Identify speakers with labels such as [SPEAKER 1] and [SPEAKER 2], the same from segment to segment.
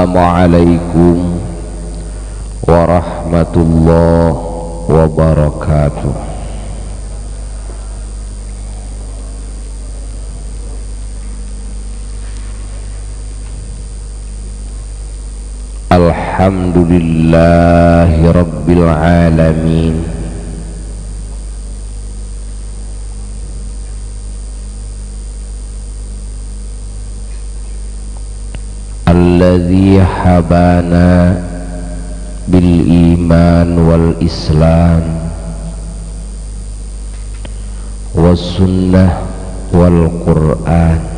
[SPEAKER 1] Assalamualaikum warahmatullahi wabarakatuh. Alhamdulillahi rabbil alamin. Alladzi habana bil iman wal islam was sunnah wal quran.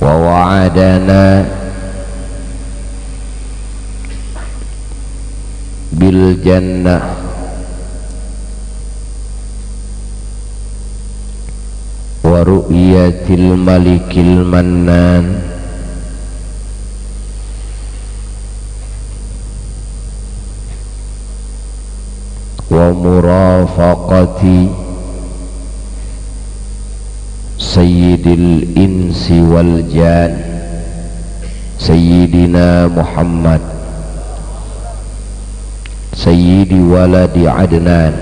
[SPEAKER 1] Wa'adana bil jannah wa ru'yatil malikil mannan wa murafaqati sayyidil insi wal jan sayyidina Muhammad sayyidi waladi Adnan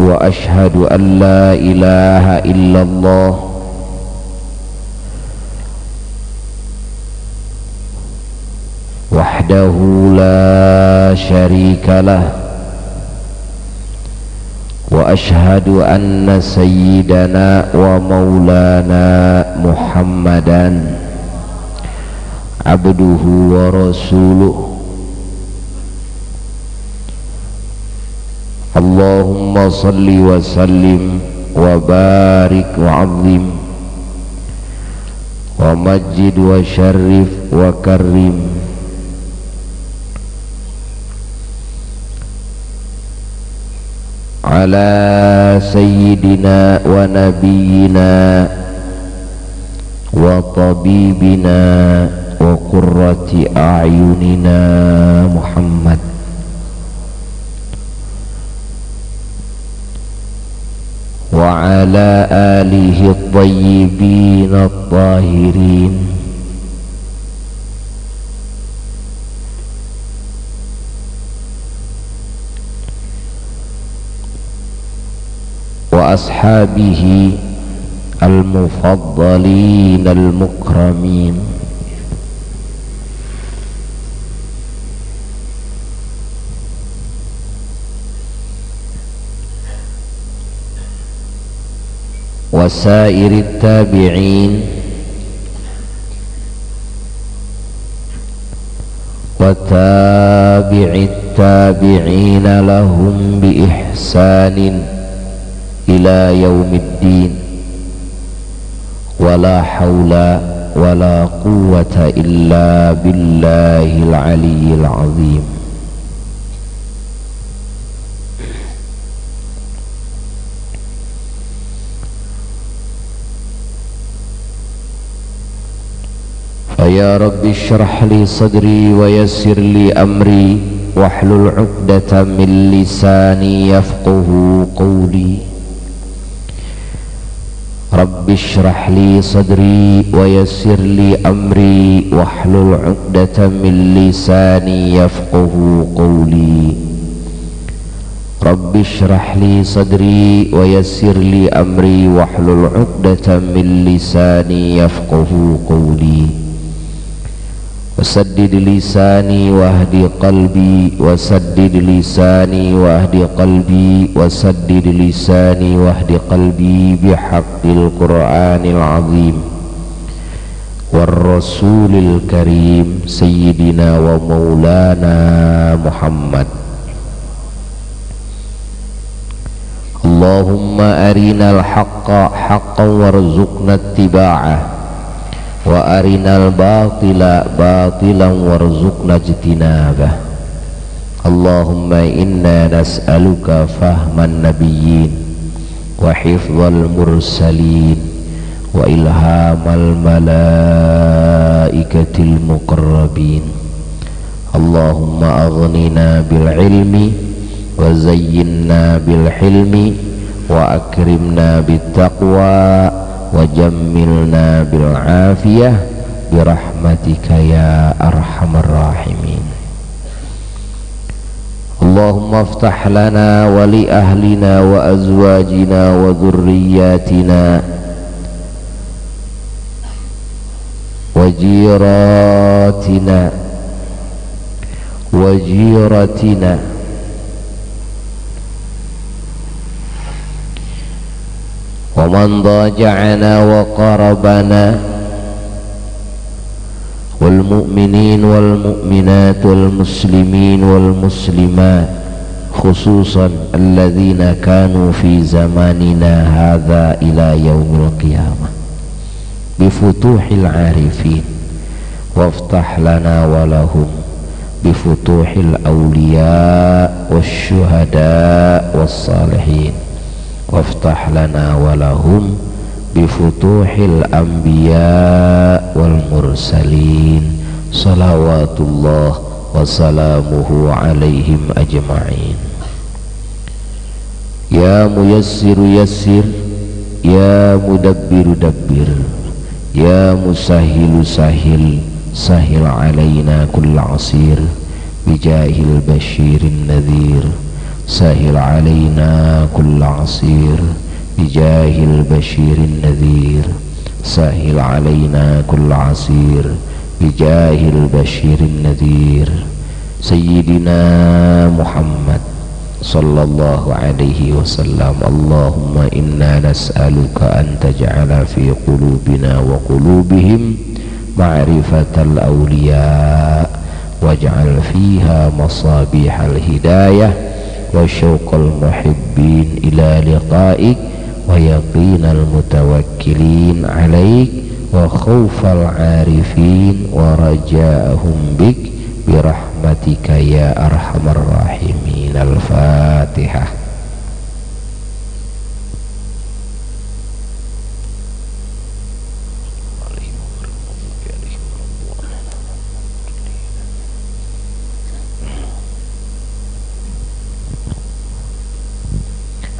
[SPEAKER 1] wa ashhadu an la ilaha illallah wahdahu la syarika lah wa ashhadu anna sayyidana wa maulana Muhammadan abduhu wa rasuluh. Allahumma salli wa sallim wa barik wa azim wa majjid wa syarrif wa karrim ala sayyidina wa nabiyyina wa tabibina wa qurrati a'yunina Muhammad wa ala alihi at-tayyibin at-tahirin. Wa ashabihi al-mufaddalin al-mukramin. Wa sairit tabi'in wa tabi'it tabi'ina lahum bi ihsanin ila yaumiddin. Wala hawla wala quwwata illa billahil aliyyil azim. Ya Rabbi shrah li sadri wa yassir li amri wahlul 'uqdatam min lisani yafqahu qawli. Rabbi shrah li sadri wa yassir li amri wahlul 'uqdatam min lisani yafqahu qawli. Rabbi shrah li sadri wa yassir li amri wahlul 'uqdatam min lisani yafqahu qawli. Wasaddid lisani wahdi qalbi, wasaddid lisani wahdi qalbi, wasaddid lisani wahdi qalbi bihaqqil Qur'anil azim war rasulil karim sayyidina wa maulana Muhammad. Allahumma arinal haqqa haqqan warzuqna ittiba'ah wa arinal batila batilan warzuqna ijtinabah. Allahumma inna nas'aluka fahman nabiyyin wa hifdzal mursalin wa ilhamal malaikatil muqarrabin. Allahumma aghnina bil ilmi wa zayyinna bil hilmi wa akrimna bit taqwa wa jammilna bil afiyah birahmatika ya arhamar rahimin. Allahumma aftah lana wa li ahlina wa azwajina wa dhurriyyatina wa jiratina wa jiratina wa man daja'ana wa qarabana wal mu'minin wal mu'minat wal muslimin wal muslimat khususan alladzina kanu fi zamanina hadza ila yaumil qiyamah bi futuhil arifin waftah lana wa lahum bi futuhil awliya wasyuhada wassalihin waftah lana wa lahum bifutuhil anbiya wal mursalin salawatullah wa salamuhu alaihim ajma'in. Ya muyassiru yassir, ya mudabbiru dabbir, ya musahilu sahil, sahil alaina kulla asir bijahil bashirin nadhir. Sahil alaina kulla asir bijahil bashirin nadhir. Sahil alaina kulla asir bijahil bashirin nadhir. Sayyidina Muhammad sallallahu alaihi wasallam. Allahumma inna nas'aluka an taj'ala fi qulubina wa qulubihim ma'rifatal awliya waj'al fiha masabihal hidayah wa syauqal muhibbin ila liqa'ik wa yaqinal mutawakkilin alaik wa khawfal arifin wa raja'ahum bik birahmatika ya arhamar rahimin. Al-Fatihah.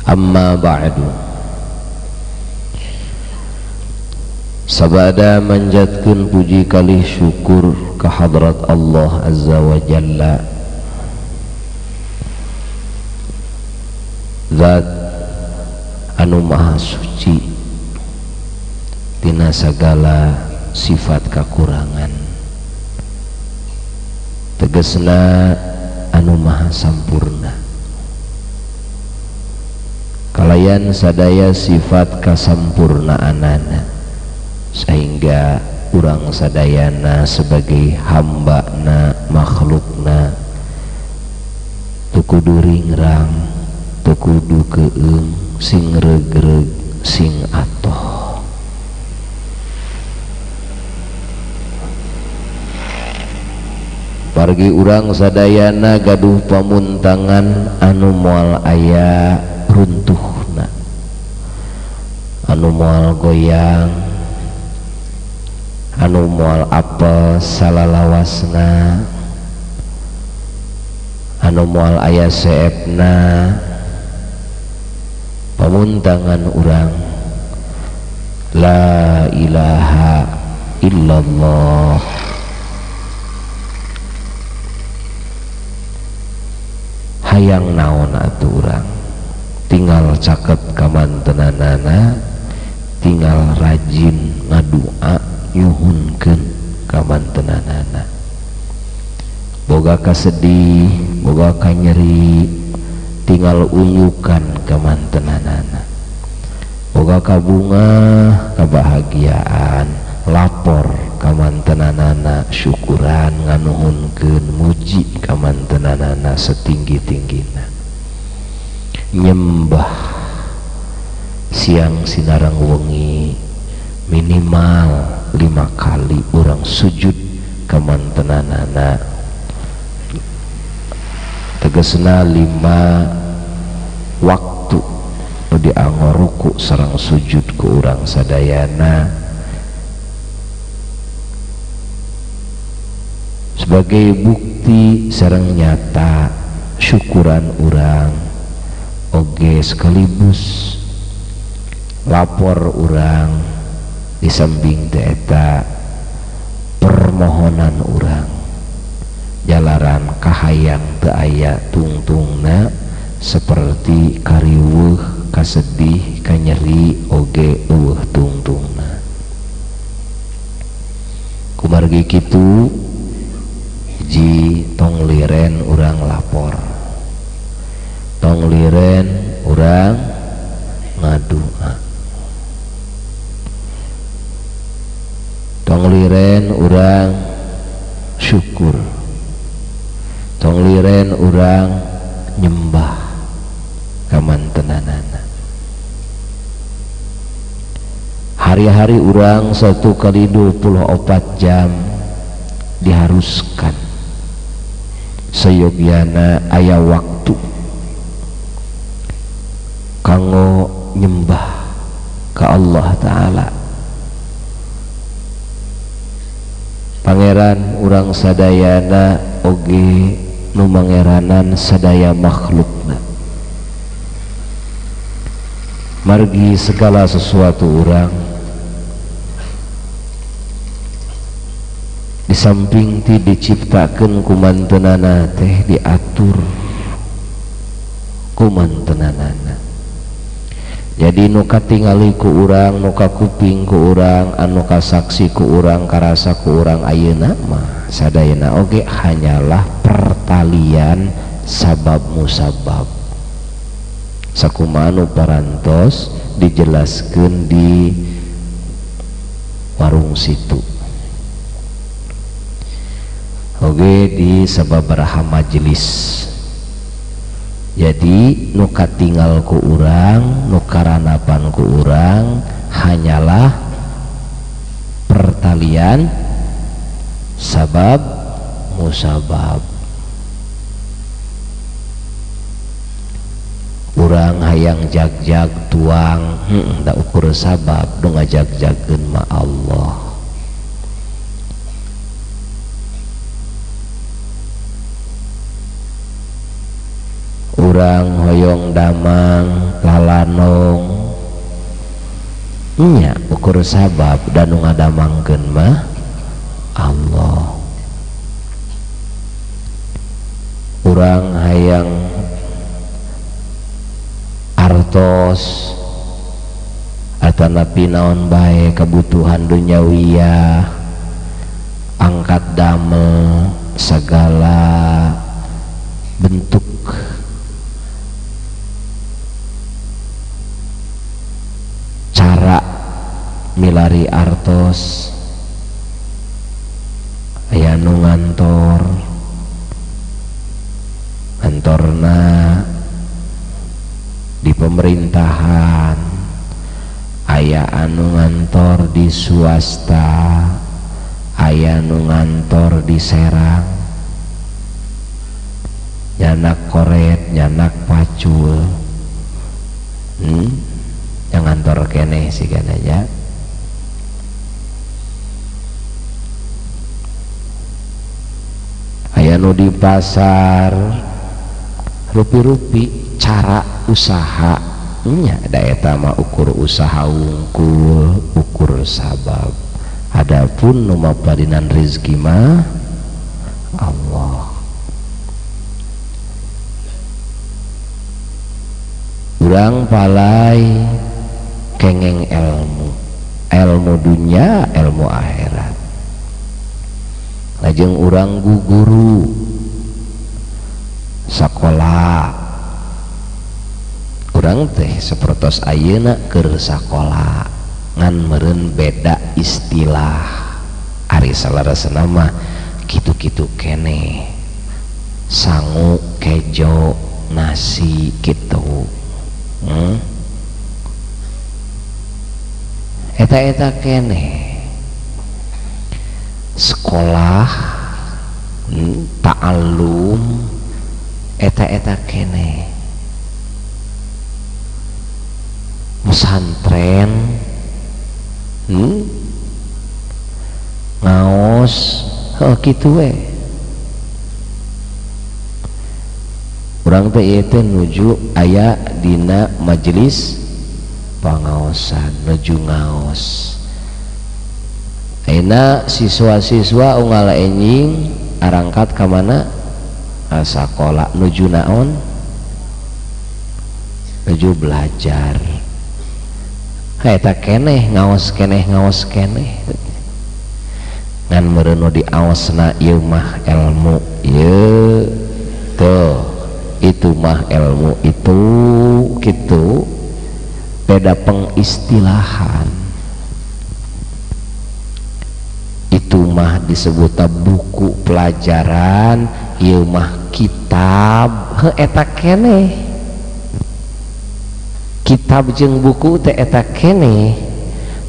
[SPEAKER 1] Amma ba'du. Sabada manjatkeun puji kalih syukur ka hadrat Allah Azza wa Jalla, zat anu maha suci tina sagala sifat kakurangan, tegesna anu maha sampurna kalayan sadaya sifat kasampurnaanana, sehingga urang sadayana sebagai hambana makhlukna teu kudu ringrang, teu kudu keung, sing regreg, sing atoh. Pargi urang sadayana gaduh pamuntangan anu moal aya runtuhna, anu moal goyang, anu moal apel salalawasna, anu moal aya seepna. Pamuntangan urang la ilaha illallah. Hayang naon atuh urang, tinggal caket kamantenanana, tinggal rajin ngadua nyuhunkeun kamantenanana. Boga kasedih, boga kanyeri, tinggal unyukan kamantenanana. Boga kabunga kebahagiaan, lapor kamantenanana, syukuran nganuhunkeun muji kamantenanana setinggi-tinggina. Nyembah siang sinarang wengi minimal 5 kali urang sujud kamantenanana, tegesna 5 waktu dianggo ruku sareng sujud ku urang sadayana sebagai bukti sareng nyata syukuran urang oge sekaligus lapor urang di samping teh eta permohonan urang jalaran kahayang teu aya tungtungna seperti kariweuh kasedih kanyeri oge eueuh tungtungna. Kumargi kitu ji tong liren urang lapor, tong liren urang ngadua, tong liren urang syukur, tong liren urang nyembah kamantenanana. Hari-hari urang 1 kali 24 jam diharuskan seyogyana aya waktu kanggo nyembah ka Allah Ta'ala. Pangeran urang sadayana oge nu mangeranan sadaya makhlukna. Margi segala sesuatu urang di samping ti diciptakeun ku mantenana teh diatur ku mantenanana. Jadi nu katingali ku urang, nu kakuping ku urang, anu kasaksi ku urang, karasa ku urang ayeuna mah sadayana oge hanyalah pertalian sabab musabab. Sakumaha nu parantos dijelaskeun di warung situ oge di sababaraha majelis. Jadi nu katingal ku urang, nu karanapan ku urang hanyalah pertalian sabab musabab. Urang hayang jag-jag tuang, da ukur sabab nu ngajag-jagkeun ma Allah. Urang hoyong damang lalanong nya ukur sabab dan nu ngadamangkeun mah Allah. Urang hayang artos atanapi naon bae kebutuhan dunyawiyah, angkat damel segala bentuk cara milari artos, aya nu ngantor ngantorna di pemerintahan, aya anu ngantor di swasta, aya nu ngantor di Serang, nyanak koret, nyanak pacul, yang ngantor keneh sih kan aja. Aya nu di pasar, rupi-rupi cara usaha nya da eta mah ukur usaha wungkul, ukur sabab. Adapun nu mapadinan rezeki mah Allah. Urang palai kengeng ilmu, ilmu dunia, ilmu akhirat. Lajeng urang guguru sakola, urang teh sapertos ayeuna keur sakola ngan meureun beda istilah. Ari saleresna mah kitu-kitu keneh, sangu kejo nasi kitu. Eta-eta keneh sekolah, ta'allum eta-eta keneh. Pesantren, ngaos, oh kitu we. Urang teh ieu teh nuju aya dina majelis pangaosan, nuju ngaos. Ayeuna siswa-siswa unggal enjing arangkat ka mana? Ka sakola nuju naon? Nuju belajar. Eta keneh ngaos keneh ngaos keneh. Ngan meureun nu diaosna ieu mah ilmu ieu tuh, itu mah ilmu itu gitu. Beda pengistilahan. Itu mah disebut buku pelajaran, ieu mah kitab. Heuh eta keneh. Kitab jeung buku teh eta keneh,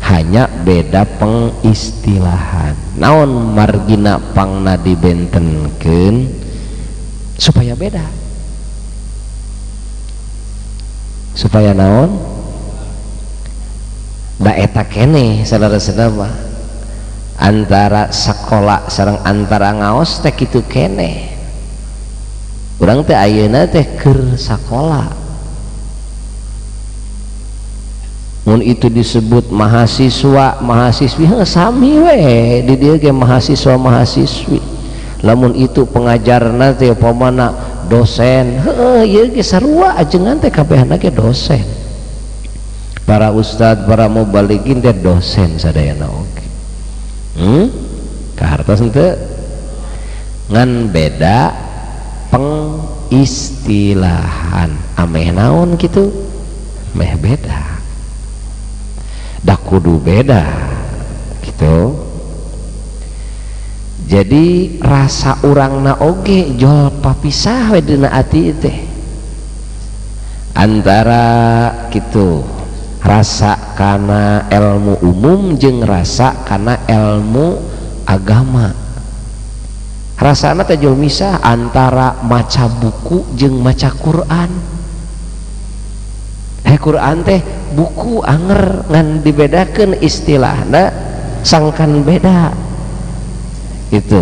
[SPEAKER 1] hanya beda pengistilahan. Naon margina pangna dibentenkeun supaya beda. Supaya naon? Da eta keneh saudara-saudara mah. Antara sekolah sareng antara ngaos teh kitu keneh. Urang teh ayeuna teh keur sakola. Mun itu disebut mahasiswa mahasiswi, heuh sami we di dieu ge mahasiswa mahasiswi. Lamun itu pengajarna teh upamana dosen, heuh ieu ge sarua ajengan teh kabehna ge dosen. Para ustad, para mubalighin teh dosen sadayana oge. Kahartos henteu? Ngan beda pengistilahan. Ameh naon kitu? Meh beda. Dah kudu beda gitu. Jadi rasa urangna oge jol papisah we dina ati teh. Antara kitu rasa kana ilmu umum jeung rasa kana ilmu agama. Rasana teh jol misah antara maca buku jeung maca Quran. Heh Quran teh buku anger ngan dibedakeun istilahna sangkan beda itu.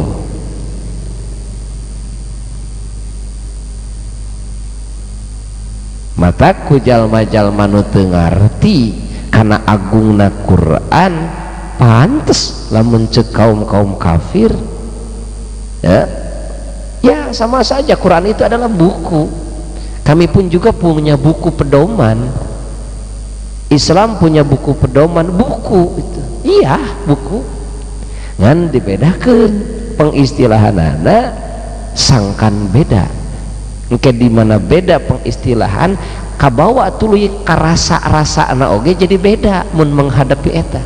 [SPEAKER 1] Mata ku jalma-jalma nu teu ngarti kana agungna Quran pantes lamun ceuk kaum-kaum kafir. Ya, ya sama saja Quran itu adalah buku. Kami pun juga punya buku pedoman. Islam punya buku pedoman, buku itu. Iya, buku. Ngan dibedakeun pengistilahanana sangkan beda. Engke di mana beda pengistilahan kabawa tuluy karasa-rasana oge jadi beda mun menghadapi eta.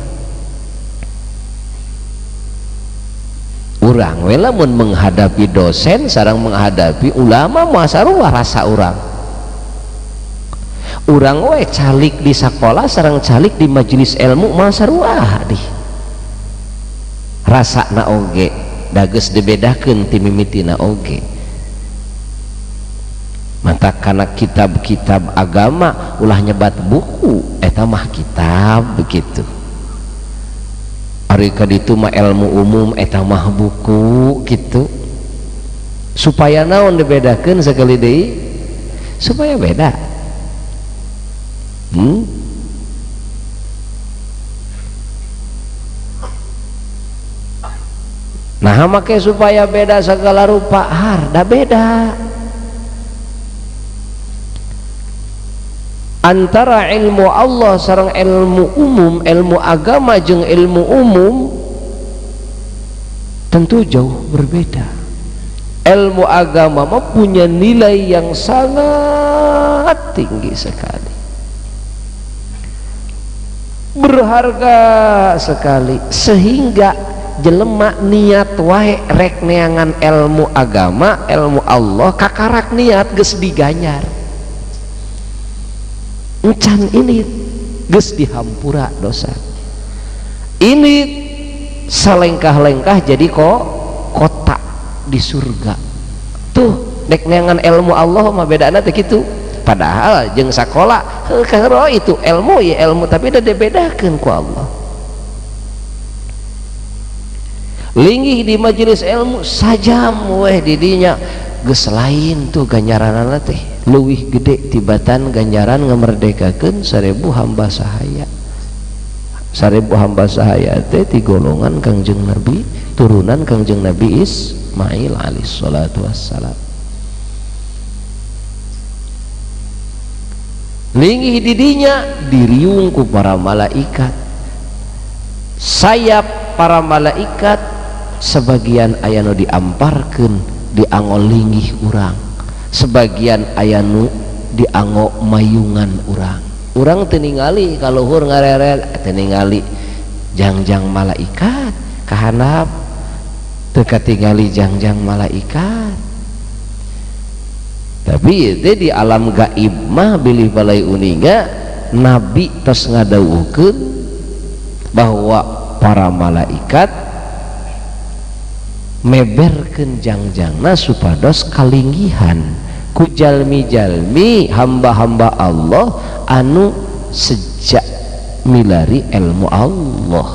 [SPEAKER 1] Urang we lamun menghadapi dosen sareng menghadapi ulama moal sarua rasa urang. Urang we calik di sekolah sareng calik di majelis ilmu moal sarua dih. Rasana oge da geus dibedakeun ti mimitina oge. Mata kana kitab-kitab agama ulah nyebat buku eta mah kitab begitu. Ari ka ditu mah ilmu umum eta mah buku gitu. Supaya naon dibedakeun sakali deui? Supaya beda. Nah make supaya beda segala rupa harda beda. Antara ilmu Allah sareng ilmu umum, ilmu agama jeung ilmu umum tentu jauh berbeda. Ilmu agama mempunyai nilai yang sangat tinggi sekali, berharga sekali, sehingga jelema niat wae rek neangan ilmu agama, ilmu Allah kakarak niat geus diganjar. Encan ini geus dihampura dosa. Ini salengkah-lengkah jadi kok kota di surga. Tuh dek neangan ilmu Allah mah bedana teh kitu. Padahal jeung sakola heuh itu ilmu ya ilmu, tapi udah dibedakeun ku Allah. Linggih di majelis ilmu sajam weh didinya geus lain tuh ganjaranana teh leuwih gede tibatan ganjaran ngamerdekakeun 1000 hamba sahaya. 1000 hamba sahaya teh ti golongan Kangjeng Nabi, turunan Kangjeng Nabi Ismail alaihi salatu wassalam. Linggih didinya diriung ku para malaikat. Sayap para malaikat sebagian aya nu diamparkeun diango linggih urang, sebagian aya nu diango mayungan urang. Urang teu ningali ka luhur ngareret, teu ningali jangjang malaikat kahandap, teu katingali jangjang malaikat. Tapi itu di alam gaib mah bilih balai uninga Nabi tos ngadawuhkeun bahwa para malaikat meberkeun jangjangna supados kalinggihan ku jalmi-jalmi hamba-hamba Allah anu sejak milari ilmu Allah,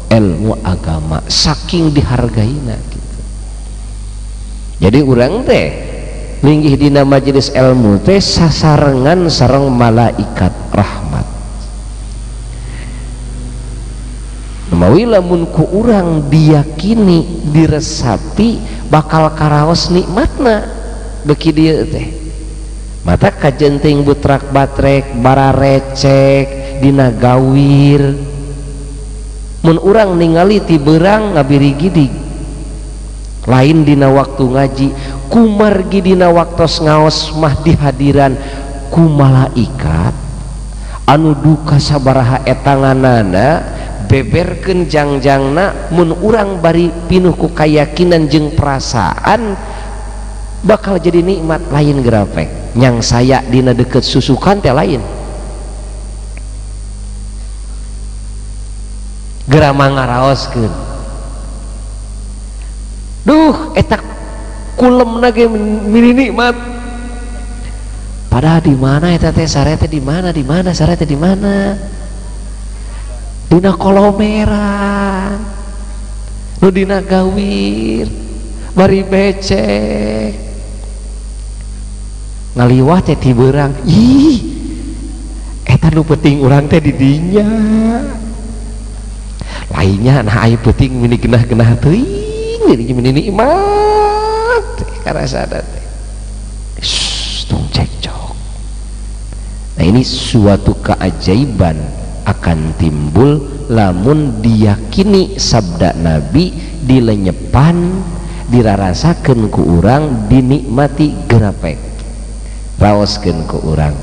[SPEAKER 1] ilmu agama, saking dihargaina gitu. Jadi urang teh linggih dina majelis ilmu teh sasarengan sareng malaikat rahmat. Mawi lamun ku urang diyakini diresapi bakal karaos nikmatna beki dieu teh. Mata kajenting butrak batrek bararecek dina gawir. Mun urang ningali ti beurang ngabirigidig lain dina waktu ngaji, kumargi dina waktos ngaos mah dihadiran ku malaikat anu duka sabaraha etanganana beberkeun jangjangna. Mun urang bari pinuh ku kayakinan jeung perasaan bakal jadi nikmat lain gerapek nyang saya dina deket susukan teh lain gerama ngaraoskeun. Duh eta kulemna ge mini nikmat. Padahal di mana eta teh sare teh di mana, di mana sare teh di mana? Dina kolomeran, nu dina gawir, bari becek, ngaliwah teh ti beurang. Ih, eta nu penting urang teh di dinya. Lainnya nah aya penting mini genah-genah teuing, jadi mini nikmat karasana teh. Tong cekcok. Nah ini suatu keajaiban akan timbul lamun diyakini sabda Nabi, dilenyepan, dirarasakeun ku urang, dinikmati gerapek, raoskeun ku urang.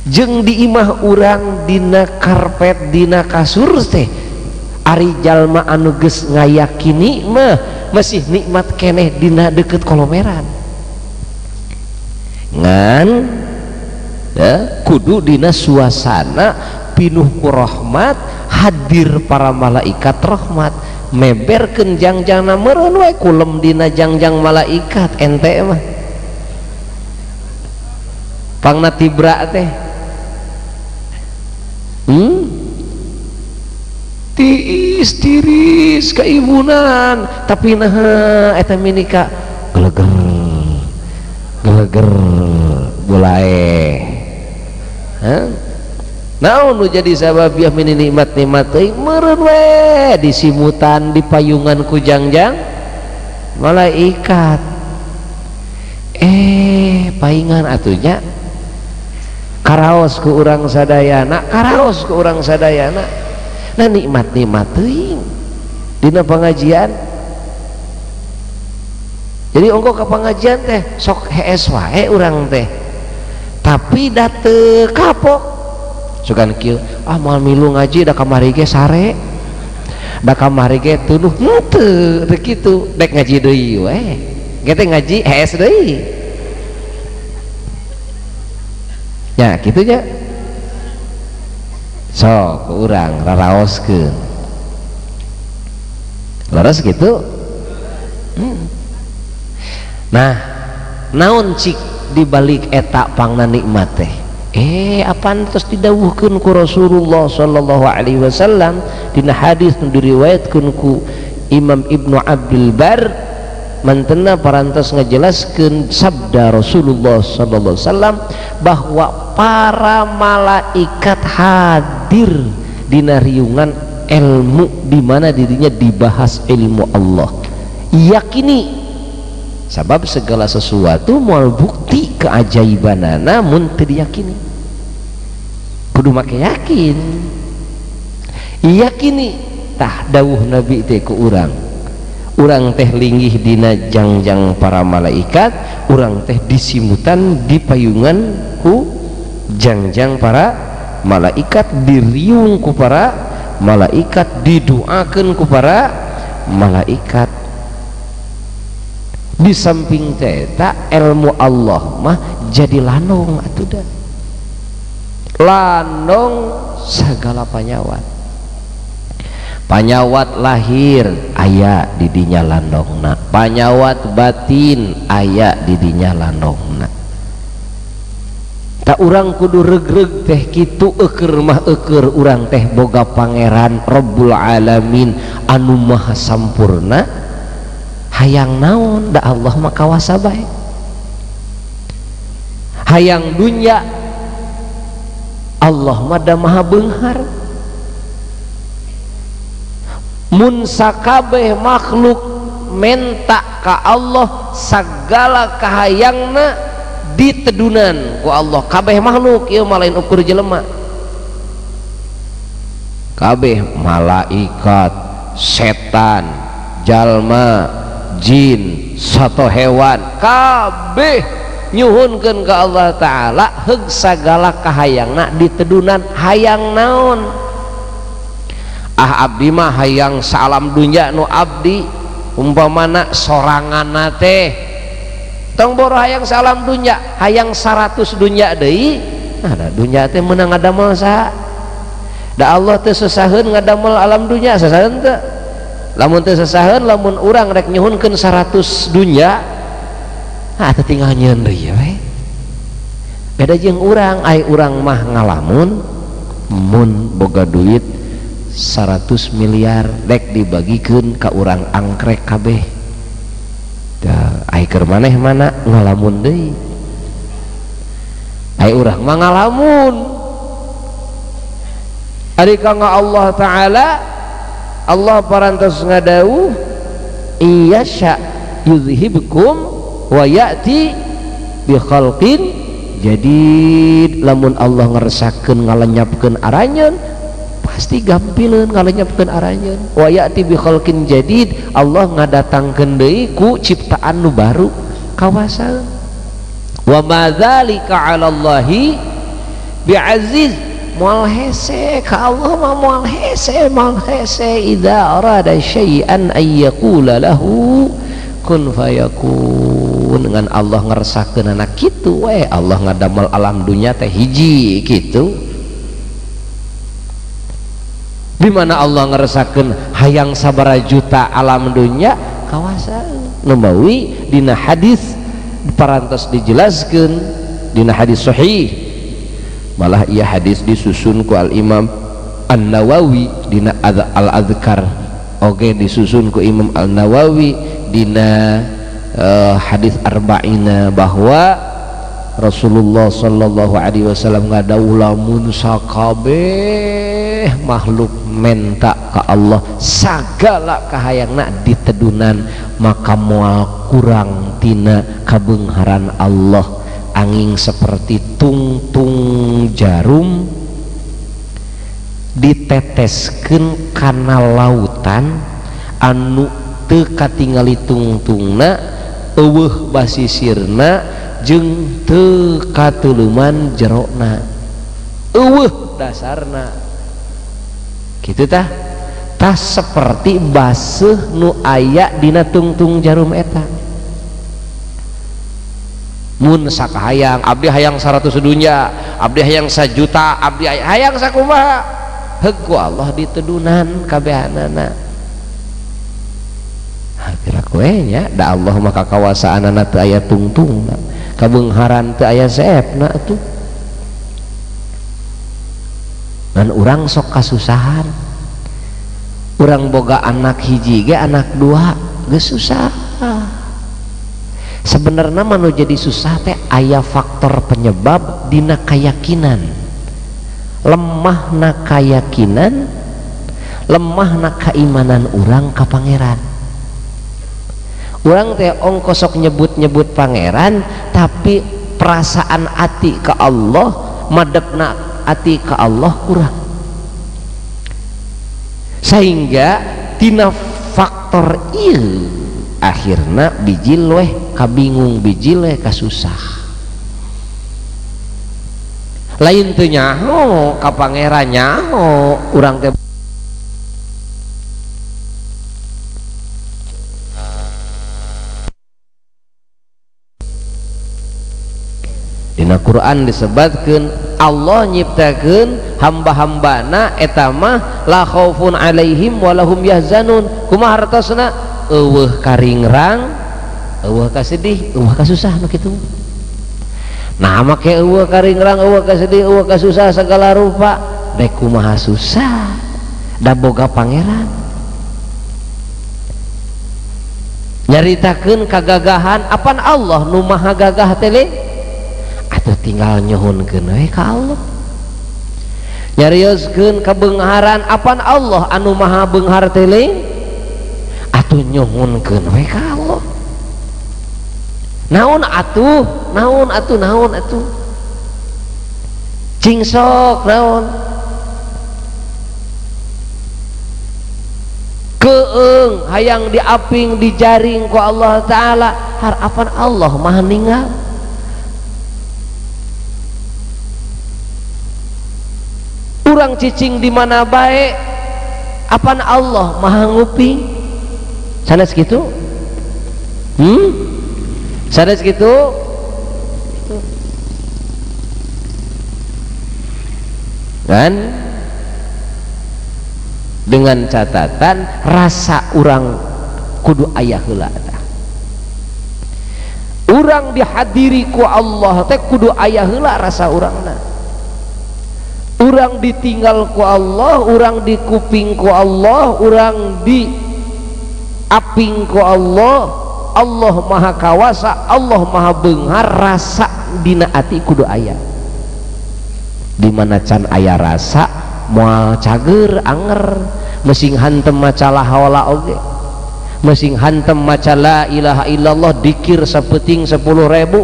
[SPEAKER 1] Jeung di imah urang dina karpet dina kasur teh ari jalma anu geus ngayakini mah masih nikmat keneh dina deket kolomeran. Ngan ya, kudu dina suasana pinuh ku rahmat, hadir para malaikat rahmat meberkeun jangjangna meureun we kulem dina jangjang malaikat ente mah pangna tibra teh. Tiis tiris keimunan tapi nah eta minika geleger geleger bulae. Naon nu jadi sababiah mini nikmat-nikmat teuing meureun we disimutan di payungan ku jangjang malaikat. Paingan atunya karaos ku urang sadayana, karaos ku urang sadayana. Nah nikmat-nikmat teuing dina pengajian. Jadi ongko ka pengajian teh sok hees wae urang teh, tapi da teu kapok. Sugan kieu ah moal milu ngaji da kamari ge sare, da kamari ge tuduh henteu teu kitu, dek ngaji deui we. Ge teh ngaji hees deui. Ya kitu nya. Sok urang raraoskeun. Leres kitu? Nah, naon cik di balik eta pangna nikmat teh? Apaan terus didawuhkeun ku Rasulullah sallallahu alaihi wasallam dina hadis nu diriwayatkeun ku Imam Ibnu Abdul Bar, mantena parantos ngajelaskeun sabda Rasulullah sallallahu alaihi wasallam bahwa para malaikat hadir dina riungan ilmu di mana dirinya dibahas ilmu Allah. Yakini sabab segala sesuatu moal bukti keajaibanana mun teu diyakini. Kudu make yakin. Yakini tah dawuh Nabi teh ku urang. Urang teh linggih dina jangjang para malaikat, urang teh disimutan di payungan ku jangjang para malaikat, diriung ku para malaikat, didoakeun ku para malaikat. Di samping teta ilmu Allah mah jadi lanong atuh da. Lanong segala panyawat. Panyawat lahir aya di dinya landongna, panyawat batin aya di dinya landongna. Tak urang kudu regreg teh kitu eueur mah eueur urang teh boga pangeran Rabbul Alamin anu maha sampurna. Hayang naon da Allah mah kawasa bae. Hayang dunya Allah mah da maha beunghar. Mun sakabeh makhluk menta ka Allah sagala kahayangna ditedunan ku Allah. Kabeh makhluk ieu mah lain ukur jelema. Kabeh malaikat, setan, jalma, jin, sato hewan, kabeh nyuhunkeun ka Allah Ta'ala heug sagala kahayangna ditedunan. Hayang naon? Ah abdi mah hayang salam dunya nu abdi umpamana soranganna teh tong boro hayang salam dunya, hayang 100 dunya deui. Nah da dunya teh meunang ngadamel saha? Da Allah teh sesaheun ngadamel alam dunya, sesaheun teu? Lamun teu sesaheun, lamun urang rek nyuhunkeun 100 dunya, ah teu tinggal nyieun deui we. Beda jeung urang, ai urang mah ngalamun mun boga duit 100 miliar rek dibagikeun ka urang angkrek kabeh. Da ai keur maneh mana ngalamun deui. Ai urang mah ngalamun. Ari ka Allah Ta'ala, Allah parantos ngadawuh iyasya yuzhibkum wa ya'ti bi khalqin jadid. Lamun Allah ngeresakeun ngalenyapkeun aranyeun pasti gampileun ngalenyapkeun aranyeun. Wa ya'ti bi khalqin jadid, Allah ngadatangkeun deui ku ciptaan nu baru kawasaeun. Wa ma dzalika 'ala Allahi bi'aziz. Moal hese ka Allah mah, moal hese, moal hese. Idza arada syai'an ay yaqula lahu kun fayakun. Dengan Allah ngeresakeun anak kitu we, Allah ngadamel alam dunya teh hiji kitu. Di mana Allah ngeresakeun hayang sabaraha juta alam dunya kawasaeun. Numawi dina hadis parantos dijelaskeun dina hadis sahih, malah ia hadis disusun ku Al-Imam An-Nawawi dina Al-Adhkar. Oke, disusun ku Imam An-Nawawi dina hadis arba'ina bahwa Rasulullah sallallahu alaihi wasallam ngadawuh lamun sakabeh makhluk menta ka Allah sagala kahayangna ditedunan maka moal kurang tina kabeungharan Allah angin seperti tungtung jarum diteteskeun kana lautan anu teu katingali tungtungna, eueuh basisirna jeung teu katuluman jerona, eueuh dasarna kitu tah. Tah seperti baseuh nu aya dina tungtung jarum eta. Mun sakahayang abdi hayang 100 dunya, abdi hayang 1 juta, abdi hayang sakumaha, heug ku Allah ditedunan kabehanana. Pira koe nya da Allah mah kakawasaanana teu aya tungtungna. Kabeungharan teu aya seepna atuh. Ngan urang sok kasusahan. Urang boga anak hiji ge anak dua geus susah. Sebenarnya mah nu jadi susah teh aya faktor penyebab dina kayakinan. Lemahna kayakinan, lemahna keimanan urang ka pangeran. Urang teh ongko sok nyebut-nyebut pangeran, tapi perasaan ati ke Allah, madepna ati ke Allah kurang. Sehingga tina faktor ieu akhirna bijil weh kabingung, bijil weh kasusah. Lain teu nyaho ka pangeran, nyaho urang teh dina Quran disebutkeun Allah nyiptakeun hamba-hambana eta mah la khaufun alaihim walahum yahzanun. Kumaha hartosna? Eueuh karingrang, eueuh kasedih, eueuh kasusah nu kitu. Nah make eueuh karingrang, eueuh kasedih, eueuh kasusah segala rupa, rek kumaha susah da boga pangeran. Nyaritakeun kagagahan apan Allah nu maha gagah teh, atuh tinggal nyuhunkeun we ka Allah. Nyarioskeun kabeungharan apan Allah anu maha beunghar teh, atuh nyuhunkeun we ka Allah. Naon atuh, naon atuh, naon atuh, cing sok naon. Keeng hayang diaping dijaring ku Allah Ta'ala, harapan Allah maha ninggal. Urang cicing di mana bae, apan Allah maha nguping. Sanes kitu? Sanes kitu? Dan dengan catatan rasa urang kudu aya heula tah. Urang dihadiri ku Allah teh kudu aya heula rasa urangna. Urang ditinggal ku Allah, urang dikuping ku Allah, urang diaping ku Allah. Allah maha kawasa, Allah maha beunghar, rasa dina ati kudu aya. Di mana can aya rasa moal cager anger, mesing hantem maca la haula oge, mesing hantem maca la ilaha illallah dikir sapeting 10.000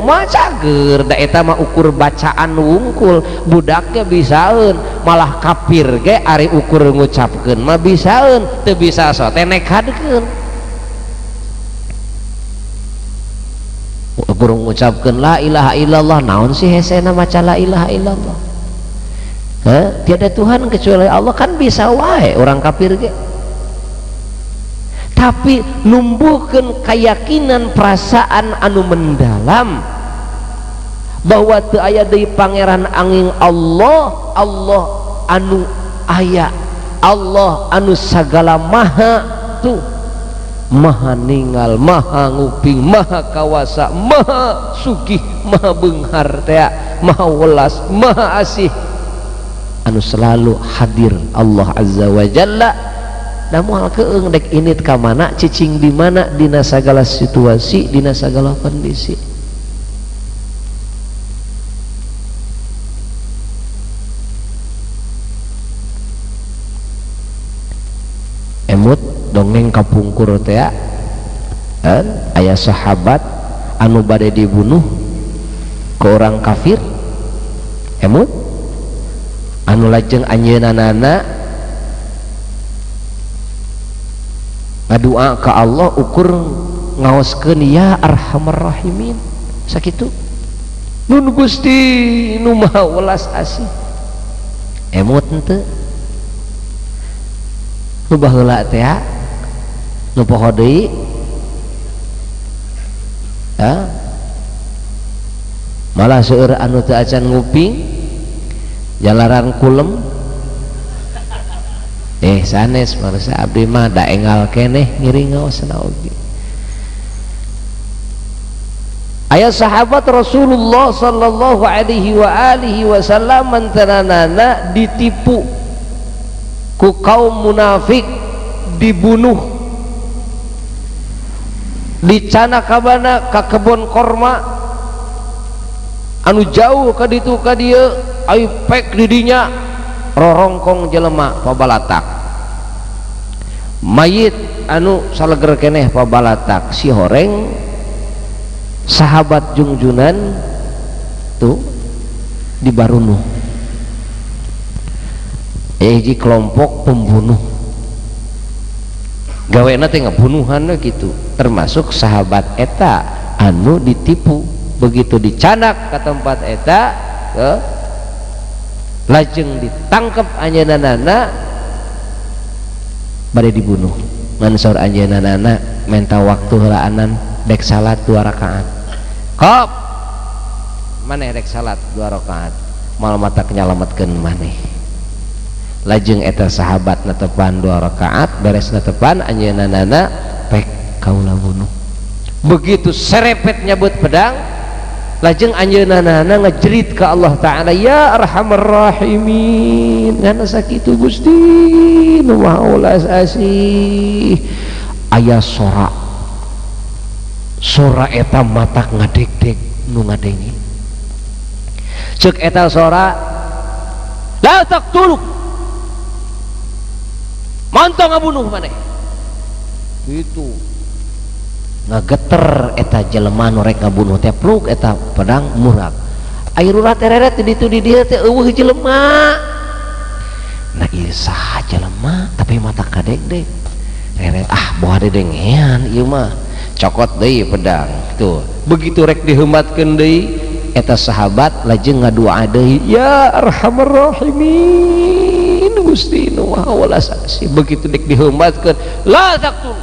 [SPEAKER 1] mah cager. Da eta mah ukur bacaan wungkul, budaknya bisaeun, malah kafir ge ari ukur ngucapkeun mah bisaeun, teu bisa so teh nekadkeun. Ukur ngucapkeun la ilaha illallah, naon sih hesena maca la ilaha illallah? Hah? Tiada Tuhan kecuali Allah, kan bisa wae orang kafir ge. Tapi numbuhkeun keyakinan perasaan anu mendalam bahwa teu aya deui pangeran angin Allah, Allah anu aya, Allah anu sagala maha tuh, maha ningal, maha nguping, maha kawasa, maha sugih, maha beunghar teh, maha welas, maha asih, anu selalu hadir Allah Azza wa Jalla. Da moal keung dek init ka mana, cicing di mana, dina sagala situasi, dina sagala kondisi. Emut dongeng kapungkur teh aya sahabat anu bade dibunuh ke orang kafir. Emut anu lajeng anjeunna ngadua ka Allah ukur ngaoskeun ya arhamar rahimin sakitu, nun Gusti nu maha welas asih. Emut henteu nu baheula teh nu poho deui malah seueur anu teu acan nguping jalaran kulem. Sanes marasa abdi mah da enggal keneh ngiring ngaosna oge. Aya sahabat Rasulullah sallallahu alaihi wa alihi wasallam mantenanana ditipu ku kaum munafik, dibunuh, dicana kabana ka kebon korma anu jauh ka ditu ka dieu, ai pek di dinya rorongkong jelema pabalatak, mayit anu saleger keneh pabalatak, si horeng sahabat jungjunan tuh dibarunuh. Hiji kelompok pembunuh gawena teh ngabunuhan gitu, termasuk sahabat eta anu ditipu. Begitu dicanak ke tempat eta ke lajeng ditangkep anjeunna bade dibunuh. Ngan saur anjeunna menta waktu heulaanan dek salat 2 rakaat. Kop maneh rek salat 2 rakaat mal mata nyalametkeun maneh. Lajeng eta sahabat netepan 2 rakaat, beres netepan anjeunna pek kaula bunuh. Begitu serepet nyabut pedang, lajeng anjeunna ngejerit ke Allah Ta'ala, ya arhamar rahimin, ngana sakitu Gusti nu maha welas asih. Aya sora, sora eta matak ngadegdeg nu ngadengi. Ceuk eta sora, la taqtulu, mantong ngabunuh maneh. Gitu ngageter eta jelema nu rek ngabunuh teh, pluk eta pedang murag. Air urat tereret di ditu di dieu teh eueuh jelema. Nah ieu saha jelema tapi mata kadegdeg. Reret ah boha dedengean ieu mah. Cokot deui pedang tuh. Begitu rek diheumatkeun deui eta sahabat lajeng ngadua deui, ya arhamar rahimin Gusti nu maha welas asih. Begitu dek diheumatkeun, la taqtul,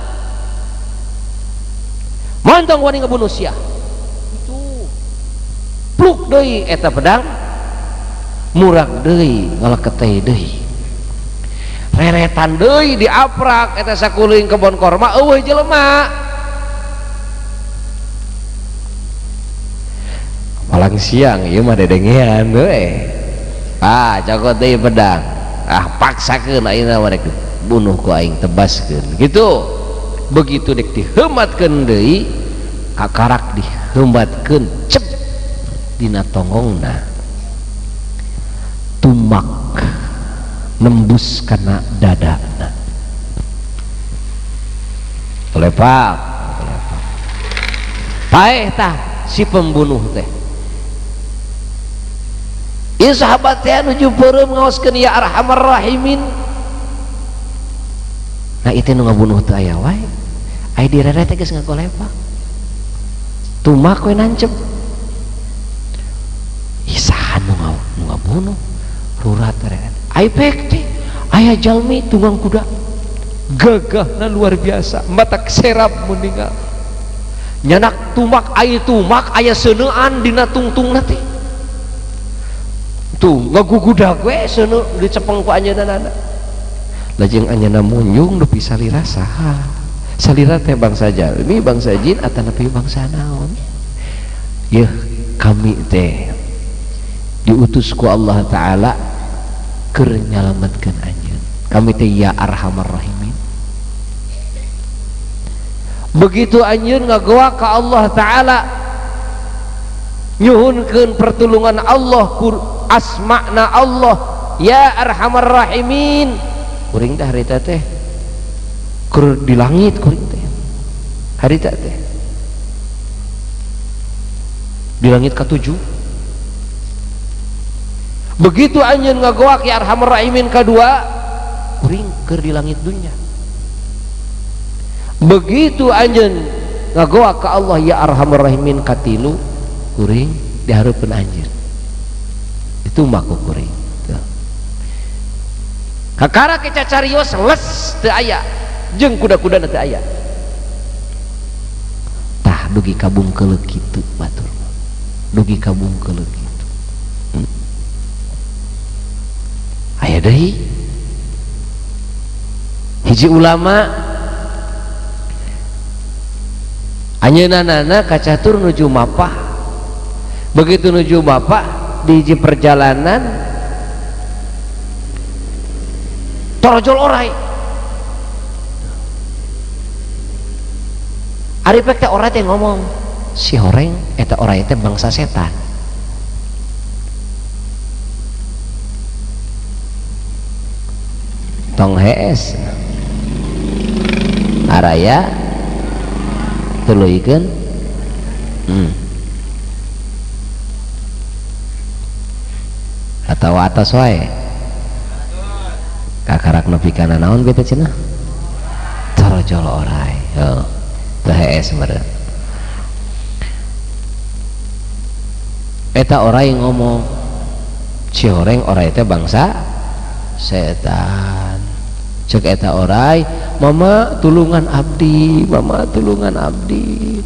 [SPEAKER 1] mantong wani ngabunuh sia. Itu pluk deui eta pedang murag deui ngaleketei deui, reretan deui diaprak eta sakuling kebon korma eueuh jelema. Malang siang ieu mah dedengean we. Ah cokot deui pedang, ah paksakeun ayeuna mah rek bunuh ku aing, tebaskeun gitu. Begitu dek diheumatkeun deui, kakarak diheumatkeun cep dina tonggongna, tumak nembus kana dadana. Lepak lepak paeh tah si pembunuh teh. Ieu sahabat teh nuju peureum ngaoskeun ya arhamar rahimin. Nah itu nu ngabunuh teh aya wae, aya direret teh geus ngagolepak, tumak we nancep. Ih saha nu ngabunuh rurat reret. Ai pek teh aya jalmi tunggang kuda, gagahna luar biasa, matak serap meninggal. Nyanak tumak aya tumak aya seuneuan dina tungtungna teh. Tuh ngagugudag we seuneu dicepeng ku anjeunna. Lajeng anjeunna munjung dupi salira saha? Salira teh bangsa jalmi, bangsa jin atanapi bangsa naon? Yeuh kami teh diutus ku Allah Ta'ala keur nyalametkeun anjeun. Kami teh ya arhamar rahimin. Begitu anjeun ngagoa ka Allah Ta'ala nyuhunkeun pertulungan Allah ku asma'na Allah ya arhamar rahimin. Kuring teh harita teh keur di langit kuring teh. Harita teh di langit ka-7. Begitu anjeun ngagoak ya arhamar rahimin kadua, kuring keur di langit dunya. Begitu anjeun ngagoak ka Allah ya arhamar rahimin katilu, kuring di hareupeun anjeun. Itu mah ku kuring. Kakara kecacarios les teu aya, jeung kuda-kudana teu aya. Tah dugi ka bungkeuleuh kitu batur. Dugi ka bungkeuleuh kitu. Aya deui hiji ulama Anjeunna kacatur nuju mapah. Begitu nuju mapah di hiji perjalanan torojol orai. Ari pek teh orai teh ngomong, si horeng eta orai teh bangsa setan. Tong hees araya tuluykeun. Atawa atas wae kakarak nepi kana naon kitu cenah torojol orai. Heuh teu hees meureun eta orai ngomong, si horeng orai teh bangsa setan. Cek eta orai, mama tulungan abdi, mama tulungan abdi.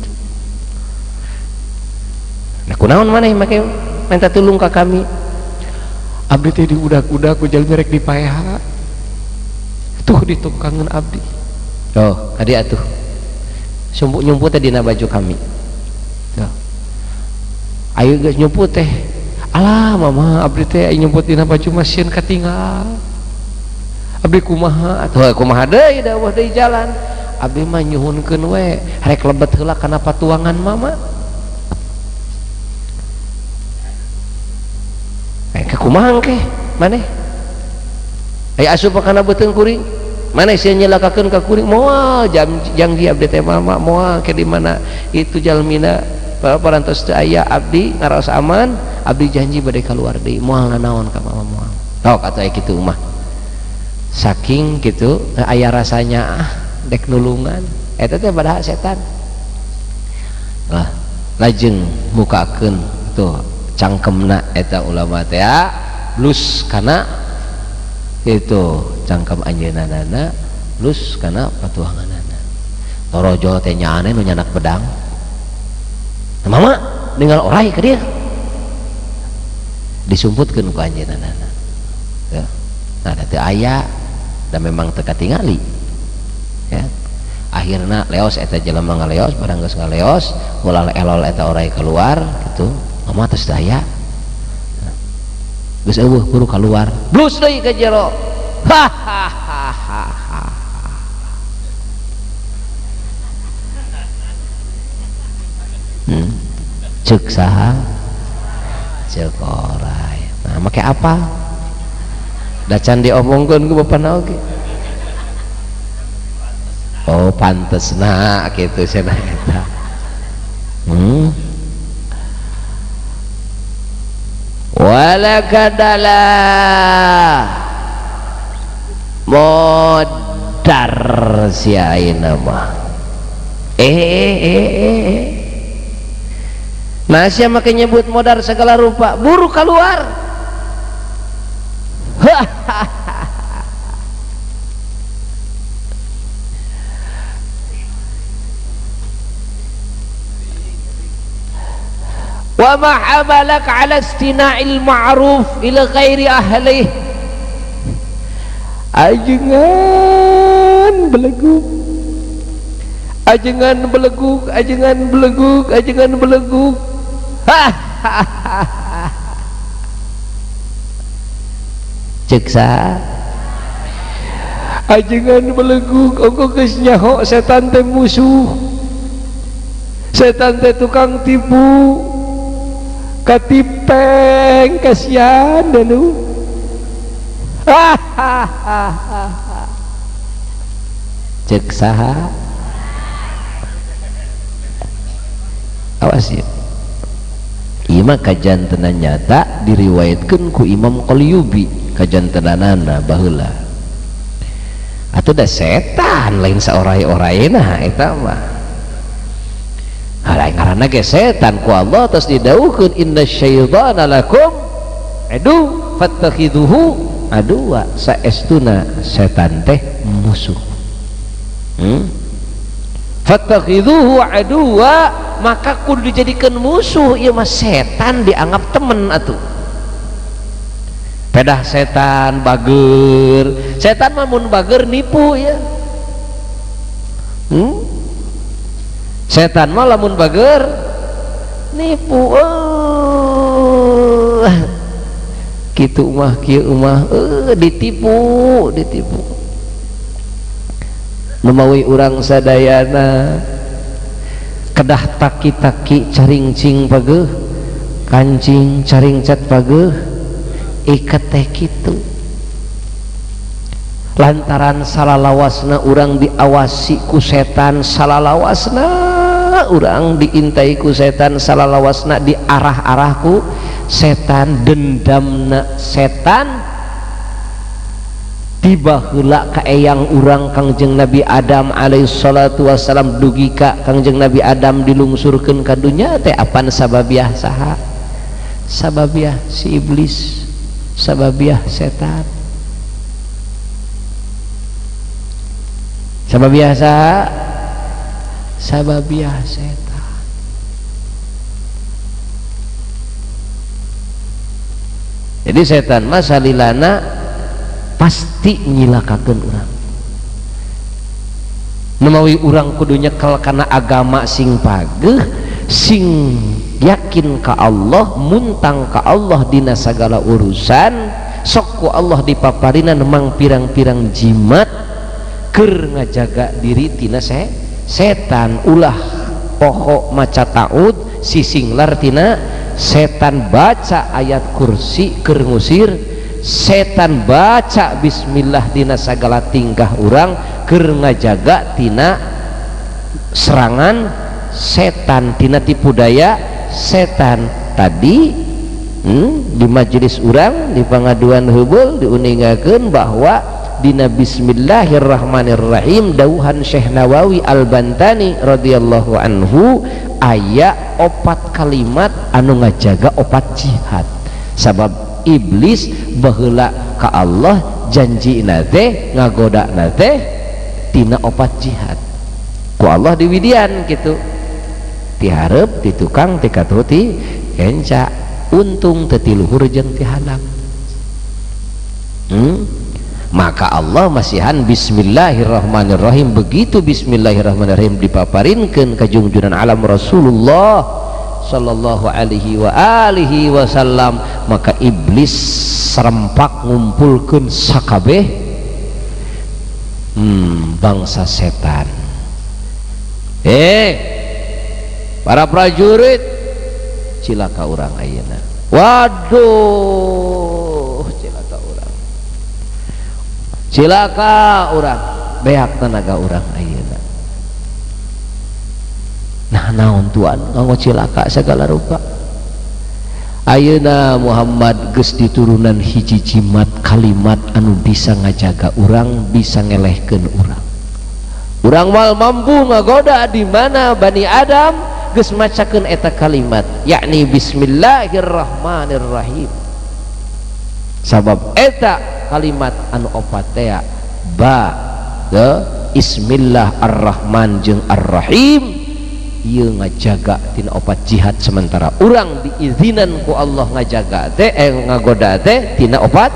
[SPEAKER 1] Nah kunaon maneh make minta tulung ka kami? Abdi teh diudak-udak ku jalmi rek dipaeha. Tuh ditukangan abdi. Oh, adi atuh. Sumpuk nyumput teh dina baju kami. Tuh. Ayo geus nyumput teh. Alah mama abdi teh nyumput dina baju mah sieun katinggal. Abdi kumaha atuh kumaha deui da eueuh deui jalan. Abdi mah nyuhunkeun we rek lebet heula kana patuangan mama. Kumaha engke maneh aya asup kana beuteung kuring maneh sia nyelakakeun ka kuring moal janji abdi teh mama moal ke di mana itu jalmina parantos teu aya abdi ngaraos aman abdi janji bade kaluar deui moal nanaon ka mama moal tok atuh aya kitu mah saking kitu aya rasanya ah dek nulungan eta teh padahal setan lah lajeng mukakeun tuh cangkemna eta ulama teh lus kana itu cangkem anjeunna lus kana patuanganana torojol teh nyaane nu nyanak pedang. Nah, mama ninggal orai ka dieu disumputkeun ku anjeunna. Nah teu aya da memang teu katingali ya. Akhirna leos eta jelema ngaleos barang geus ngaleos ulah elol eta orai keluar gitu. Mama tos daya geus eueuh buru keluar blus deui ka jero. Hahaha. Ceuk saha? Ceuk orai. Nah make apa? Da can diomongkeun ku bapana oge. Oh pantesna kitu cenah eta. Walakadala modar sia ayeuna mah. Nah sia make nyebut modar segala rupa buru keluar. Wa ma hamalak ala istina'il ma'ruf ila ghairi ahlih. Ajengan beleguk, ajengan beleguk, ajengan beleguk, ajengan beleguk. Cek saha? Ajengan beleguk ongko geus nyaho setan teh musuh, setan teh tukang tipu, katipeng kasihan danu. Cek saha? Awas ya. Ieu mah kajantenan nyata diriwayatkeun ku Imam Qalyubi kajantenanana baheula. Atuh da setan lain saorai-oraina eta mah. Lain ngaranna ge setan ku Allah terus didawuhkeun inna syaitana lakum adu fattakhidhuhu aduwa. Saestuna setan teh musuh. Fattakhidhuhu aduwa, maka kudu dijadikan musuh. Ieu mah setan dianggap temen atuh. Pedah setan bager, setan mah mun bager nipu ya. Setan mah lamun bager nipu, kitu mah kieu mah, ditipu, ditipu. Numawi urang sadayana kedah taki-taki caringcing pageuh, kancing caringcat pageuh, iket teh kitu. Lantaran salalawasna urang diawasi ku setan, salalawasna urang diintai ku setan, salalawasna diarah-arah ku setan, dendamna setan tiba heula ka eyang urang Kangjeng Nabi Adam alaihi salatu wassalam, dugi ka Kangjeng Nabi Adam dilungsurkeun ka dunya teh apan sababiah saha? Sababiah si iblis, sababiah setan. Sababiah saha? Sababiah setan. Jadi setan mah salilana pasti nyilakakeun urang. Numawi urang kudu nyekel kana agama sing pageuh, sing yakin ka Allah, muntang ka Allah dina sagala urusan, sok ku Allah dipaparinan mang pirang-pirang jimat keur ngajaga diri tina setan. Ulah poho maca taud sisinglar tina setan, baca ayat kursi keur ngusir setan, baca bismillah dina sagala tingkah urang keur ngajaga tina serangan setan, tina tipu daya setan. Tadi di majelis urang di pangaduan heubeul diuningakeun bahwa dina bismillahirrahmanirrahim dauhan Syekh Nawawi Al-Bantani radhiyallahu anhu aya opat kalimat anu ngajaga opat jihad. Sabab iblis baheula ka Allah janjina teh ngagodana teh tina opat jihad. Ku Allah diwidian kitu, ti hareup ti tukang ti katuhu ti kenca, untung teu ti luhur jeung ti handap. Maka Allah masihan bismillahirrahmanirrahim. Begitu bismillahirrahmanirrahim dipaparinkeun ka jungjunan alam Rasulullah sallallahu alaihi wa alihi wasallam, maka iblis serempak ngumpulkeun sakabeh bangsa setan. Para prajurit, cilaka urang ayeuna. Waduh, cilaka urang, cilaka urang, beak tenaga urang ayeuna. Nah naon tuan nganggo cilaka segala rupa. Ayeuna Muhammad geus diturunan hiji jimat kalimat anu bisa ngajaga urang, bisa ngelehkeun urang. Urang mal mampu ngagoda di mana Bani Adam geus macakeun eta kalimat, yakni bismillahirrahmanirrahim. Sabab eta kalimat anu opat tea ba de ismillah ar-Rahman jeung ar-Rahim, ieu ngajaga tina opat jihad. Sementara urang diizinan ku Allah ngajaga teh ngagoda teh tina opat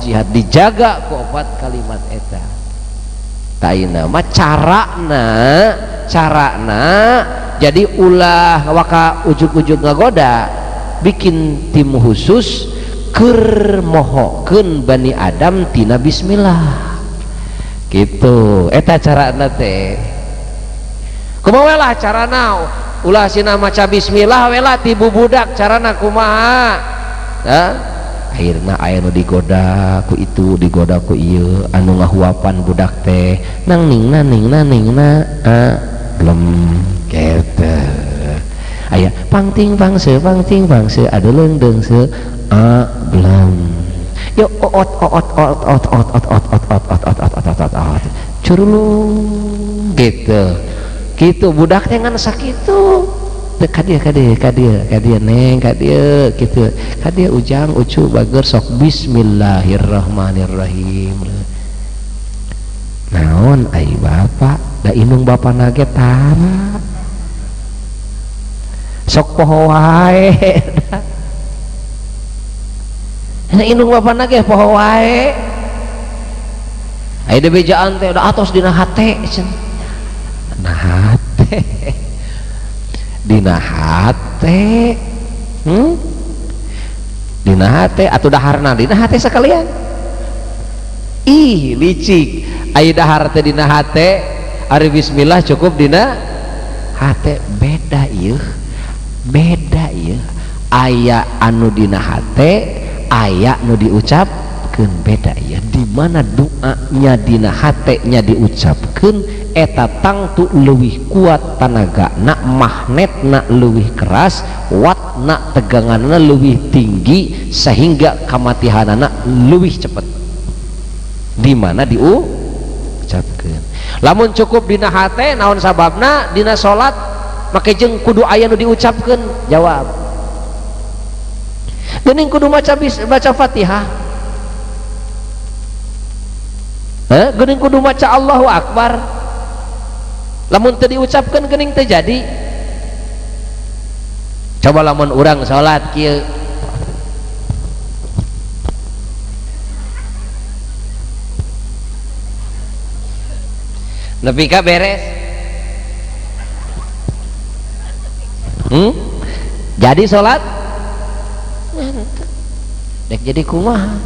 [SPEAKER 1] jihad, dijaga ku opat kalimat eta. Taina mah carana jadi ulah waka ujug-ujug ngagoda, bikin tim khusus keur mohokeun Bani Adam tina bismillah gitu. Eta carana teh kumaha we lah carana, ulah sina maca bismillah we lah ti bubudak, carana kumaha? Hah? Akhirna aya nu digoda ku itu, digoda ku ieu, anu ngahuapan budak teh nang ning na ning na ning na blem gitu. Aya pangting pangse pangting pangse adeleung deungse a blem. Yo oot oot oot oot oot oot oot oot oot oot oot oot oot oot oot curulung gitu. Gitu budak teh ngan sakitu. Teu ka dieu ka dieu ka dieu ka dieu neng ka dieu kitu. Ka dieu ujang ucu bager sok bismillahirrahmanirrahim. Naon ai bapak, da indung bapana ge tara. Sok poho wae. Nah indung bapana ge poho wae. Ai dibejaan teh da atos dina hate cenah. Nah hate. Hate. Dina hate. Dina hate atuh daharna dina hate sekalian. Ih, licik. Aya dahar teh dina hate, ari bismillah cukup dina hate, beda ieu. Beda ieu. Aya anu dina hate, aya nu diucapkeun, beda ieu. Di mana doanya dina hatenya diucapkeun eta tangtu leuwih kuat tanagana, magnetna leuwih keras, wattna teganganna leuwih tinggi sehingga kamatihanana leuwih cepet. Di mana diucapkeun. Lamun cukup dina hate naon sababna dina salat make jeung kudu aya nu diucapkeun? Jawab. Geuning kudu maca Fatihah. Geuning kudu maca Allahu Akbar. Lamun teu diucapkeun geuning teu jadi. Coba lamun urang salat kieu. Nepi ka beres. Jadi salat? Dek jadi kumaha?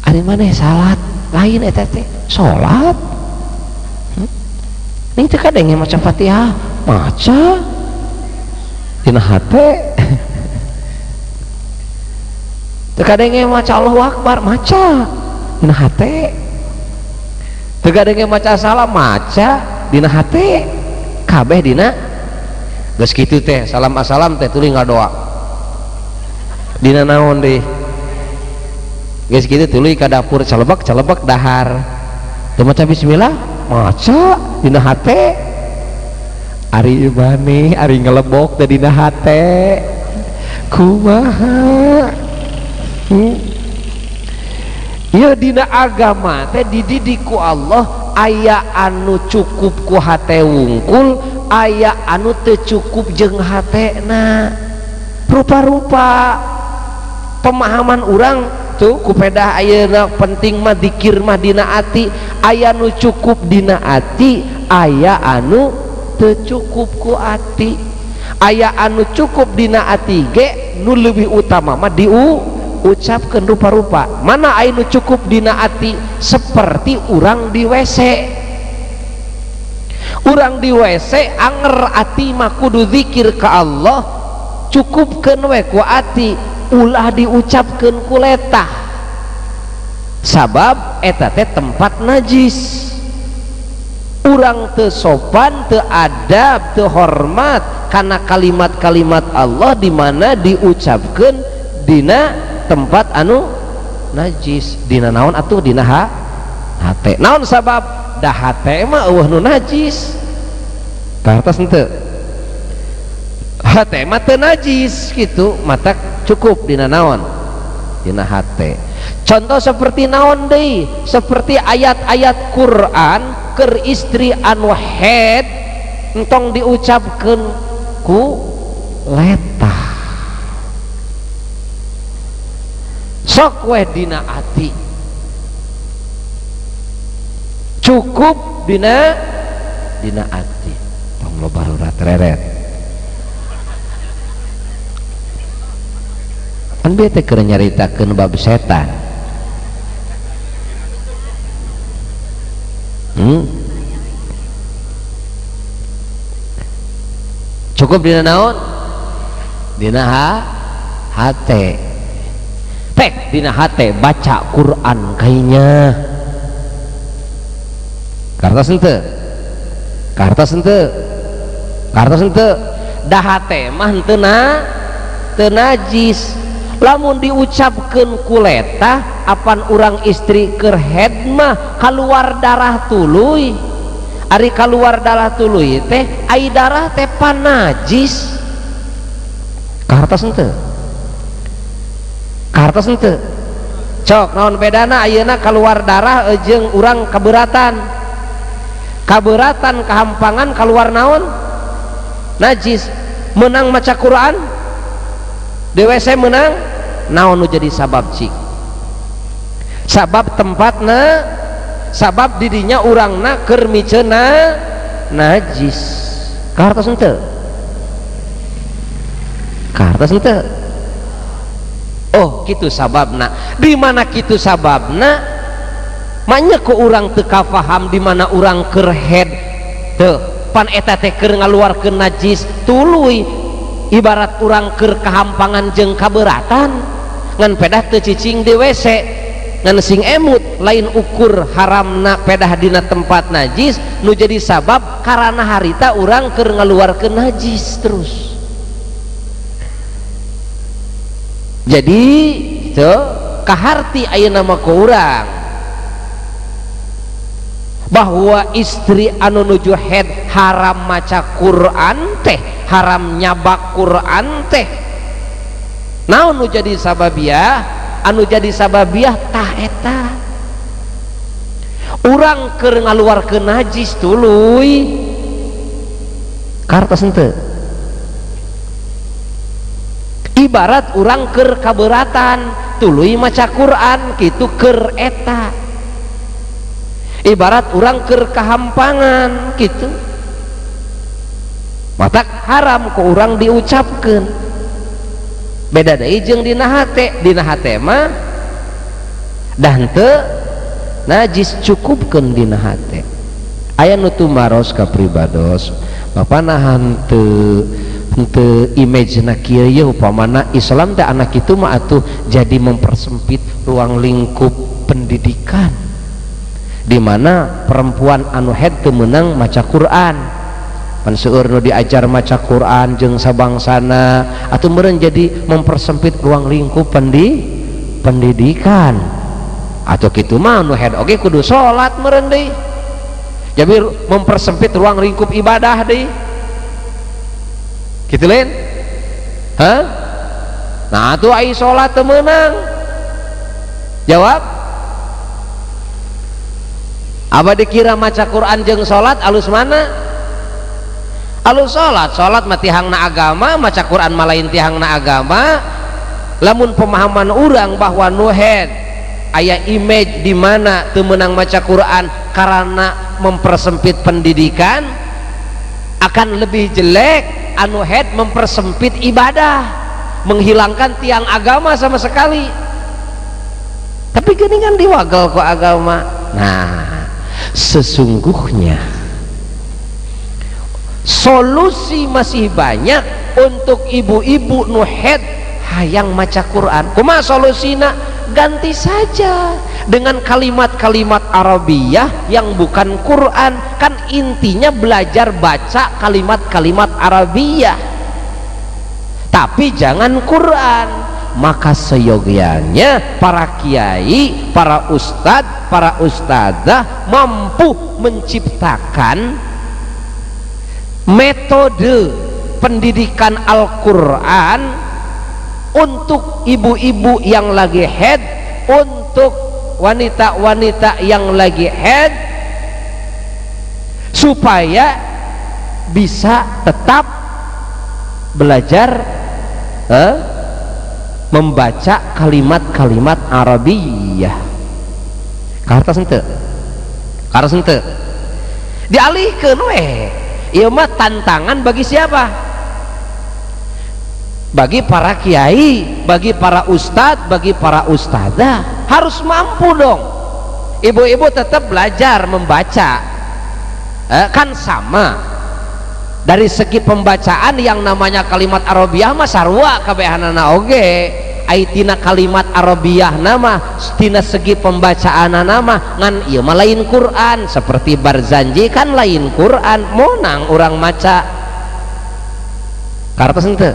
[SPEAKER 1] Ari maneh salat lain eta teh salat. Ning teu kadenge maca Fatihah, maca dina hate. Teu kadenge maca Allahu Akbar, maca dina hate. Teu kadenge maca salam, maca dina hate. Kabeh dina geus kitu teh, salam assalam teh tuluy ngadoa. Dina naon deui? Geus kitu tuluy ka dapur celebek-celebek dahar. Teu maca bismillah, maca dina hate. Ari maneh ari ngelebok teh dina hate. Kumaha? Ieu dina agama teh dididik ku Allah aya anu cukup ku hate wungkul, aya anu teu cukup jeung hatena. Rupa-rupa pemahaman urang tuh kupedah ayeuna penting mah dikir mah dina ati, aya nu cukup dina ati, aya anu teu cukup ku ati. Aya anu cukup dina ati ge nu leuwih utama mah diucapkeun rupa-rupa. Mana aya nu cukup dina ati seperti urang di WC. Urang di WC anger ati mah kudu zikir ka Allah, cukupkeun we ku ati, ulah diucapkeun ku letah. Sabab eta teh tempat najis. Urang teu sopan, teu adab, teu hormat kana kalimat-kalimat Allah di mana diucapkeun dina tempat anu najis. Dina naon atuh? Dina hate. Naon sabab? Da hate mah eueuh nu najis. Kartos henteu? Hate mah teu najis kitu, mata cukup dina naon? Dina hate. Contoh seperti naon deui? Seperti ayat-ayat Quran keur istri anu haid entong diucapkeun ku letah. Sok weh dina ati, cukup dina ati. Tong loba urat reret. Kan bieu teh keur nyaritakeun bab setan. Cukup dina naon? Dina hate. Tek dina hate baca Quran kayaknya. Kartos henteu? Kartos henteu? Kartos henteu? Da hate mah henteu teu najis. Lamun diucapkeun ku letah apan urang istri keur haid mah kaluar darah tuluy. Ari kaluar darah tuluy teh ai darah teh panajis. Kartos henteu? Kartos henteu? Cok naon bedana ayeuna kaluar darah jeung urang keberatan? Kaberatan kahampangan kaluar naon? Najis. Menang maca Quran? DWC menang? Naon nu jadi sabab cik? Sabab tempatna, sabab didinya urangna keur miceuna najis. Kahartos henteu? Kahartos henteu? Oh kitu sababna. Di mana kitu sababna? Manya ku urang teu kafaham di mana urang keur head teu pan eta teh keur ngaluarkeun najis tuluy ibarat urang keur kahampangan jeung kaberatan ngan pedah teu cicing di WC ngan sing emut lain ukur haramna pedah dina tempat najis nu jadi sabab karana harita urang keur ngaluarkeun najis terus. Jadi teu kaharti ayeuna mah ku urang bahwa istri anu nuju head haram maca Quran teh, haram nyabak Quran teh. Naon nu jadi sababiah? Anu jadi sababiah tah eta urang keur ngaluarkeun najis tuluy. Kartos henteu? Ibarat urang keur kaberatan tuluy maca Quran kitu keur eta. Ibarat urang keur kahampangan gitu, matak haram ku urang diucapkeun. Beda deui jeung dina hate, dina hate mah dah henteu najis, cukupkeun dina hate. Aya nu tumaros ka pribados, bapana henteu henteu image-na kieu ye upamana Islam teh anak kitu mah atuh jadi mempersempit ruang lingkup pendidikan di mana perempuan anu head teu meunang maca Quran, pan seueur nu diajar maca Quran jeung sabangsana atuh meureun jadi mempersempit ruang lingkup pendidikan. Atau kitu mah nu head oge kudu salat meureun deui, jadi mempersempit ruang lingkup ibadah deui kitu lain. Hah? Nah atuh ai salat teu meunang. Jawab. Apa dikira maca Quran jeung salat alus mana? Alus salat, salat mah tihangna agama, maca Quran mah lain tihangna agama. Lamun pemahaman urang bahwa nu head aya image di mana teu meunang maca Quran karena mempersempit pendidikan, akan lebih jelek anu head mempersempit ibadah, menghilangkan tiang agama sama sekali. Tapi geuningan diwagel ku agama. Nah, sesungguhnya solusi masih banyak untuk ibu-ibu nu head hayang maca Quran. Kumaha solusina? Ganti saja dengan kalimat-kalimat Arabiah yang bukan Quran. Kan intinya belajar baca kalimat-kalimat Arabiah, tapi jangan Quran. Maka seyogianya para kiai, para ustadz, para ustadzah mampu menciptakan metode pendidikan Al-Quran untuk ibu-ibu yang lagi head, untuk wanita-wanita yang lagi head, supaya bisa tetap belajar membaca kalimat-kalimat Arabiah. Kartos henteu? Kartos henteu? Dialihkeun we. Ieu mah tantangan bagi siapa? Bagi para kiai, bagi para ustadz, bagi para ustadzah. Harus mampu dong. Ibu-ibu tetap belajar membaca, kan sama. Dari segi pembacaan yang namanya kalimat Arabiah mah sarua kabehanana oge. Ai tina kalimat Arabiah nama tina segi pembacaanana mah ngan ieu mah lain Quran. Seperti Barzanji kan lain Quran, monang urang maca. Kartos henteu?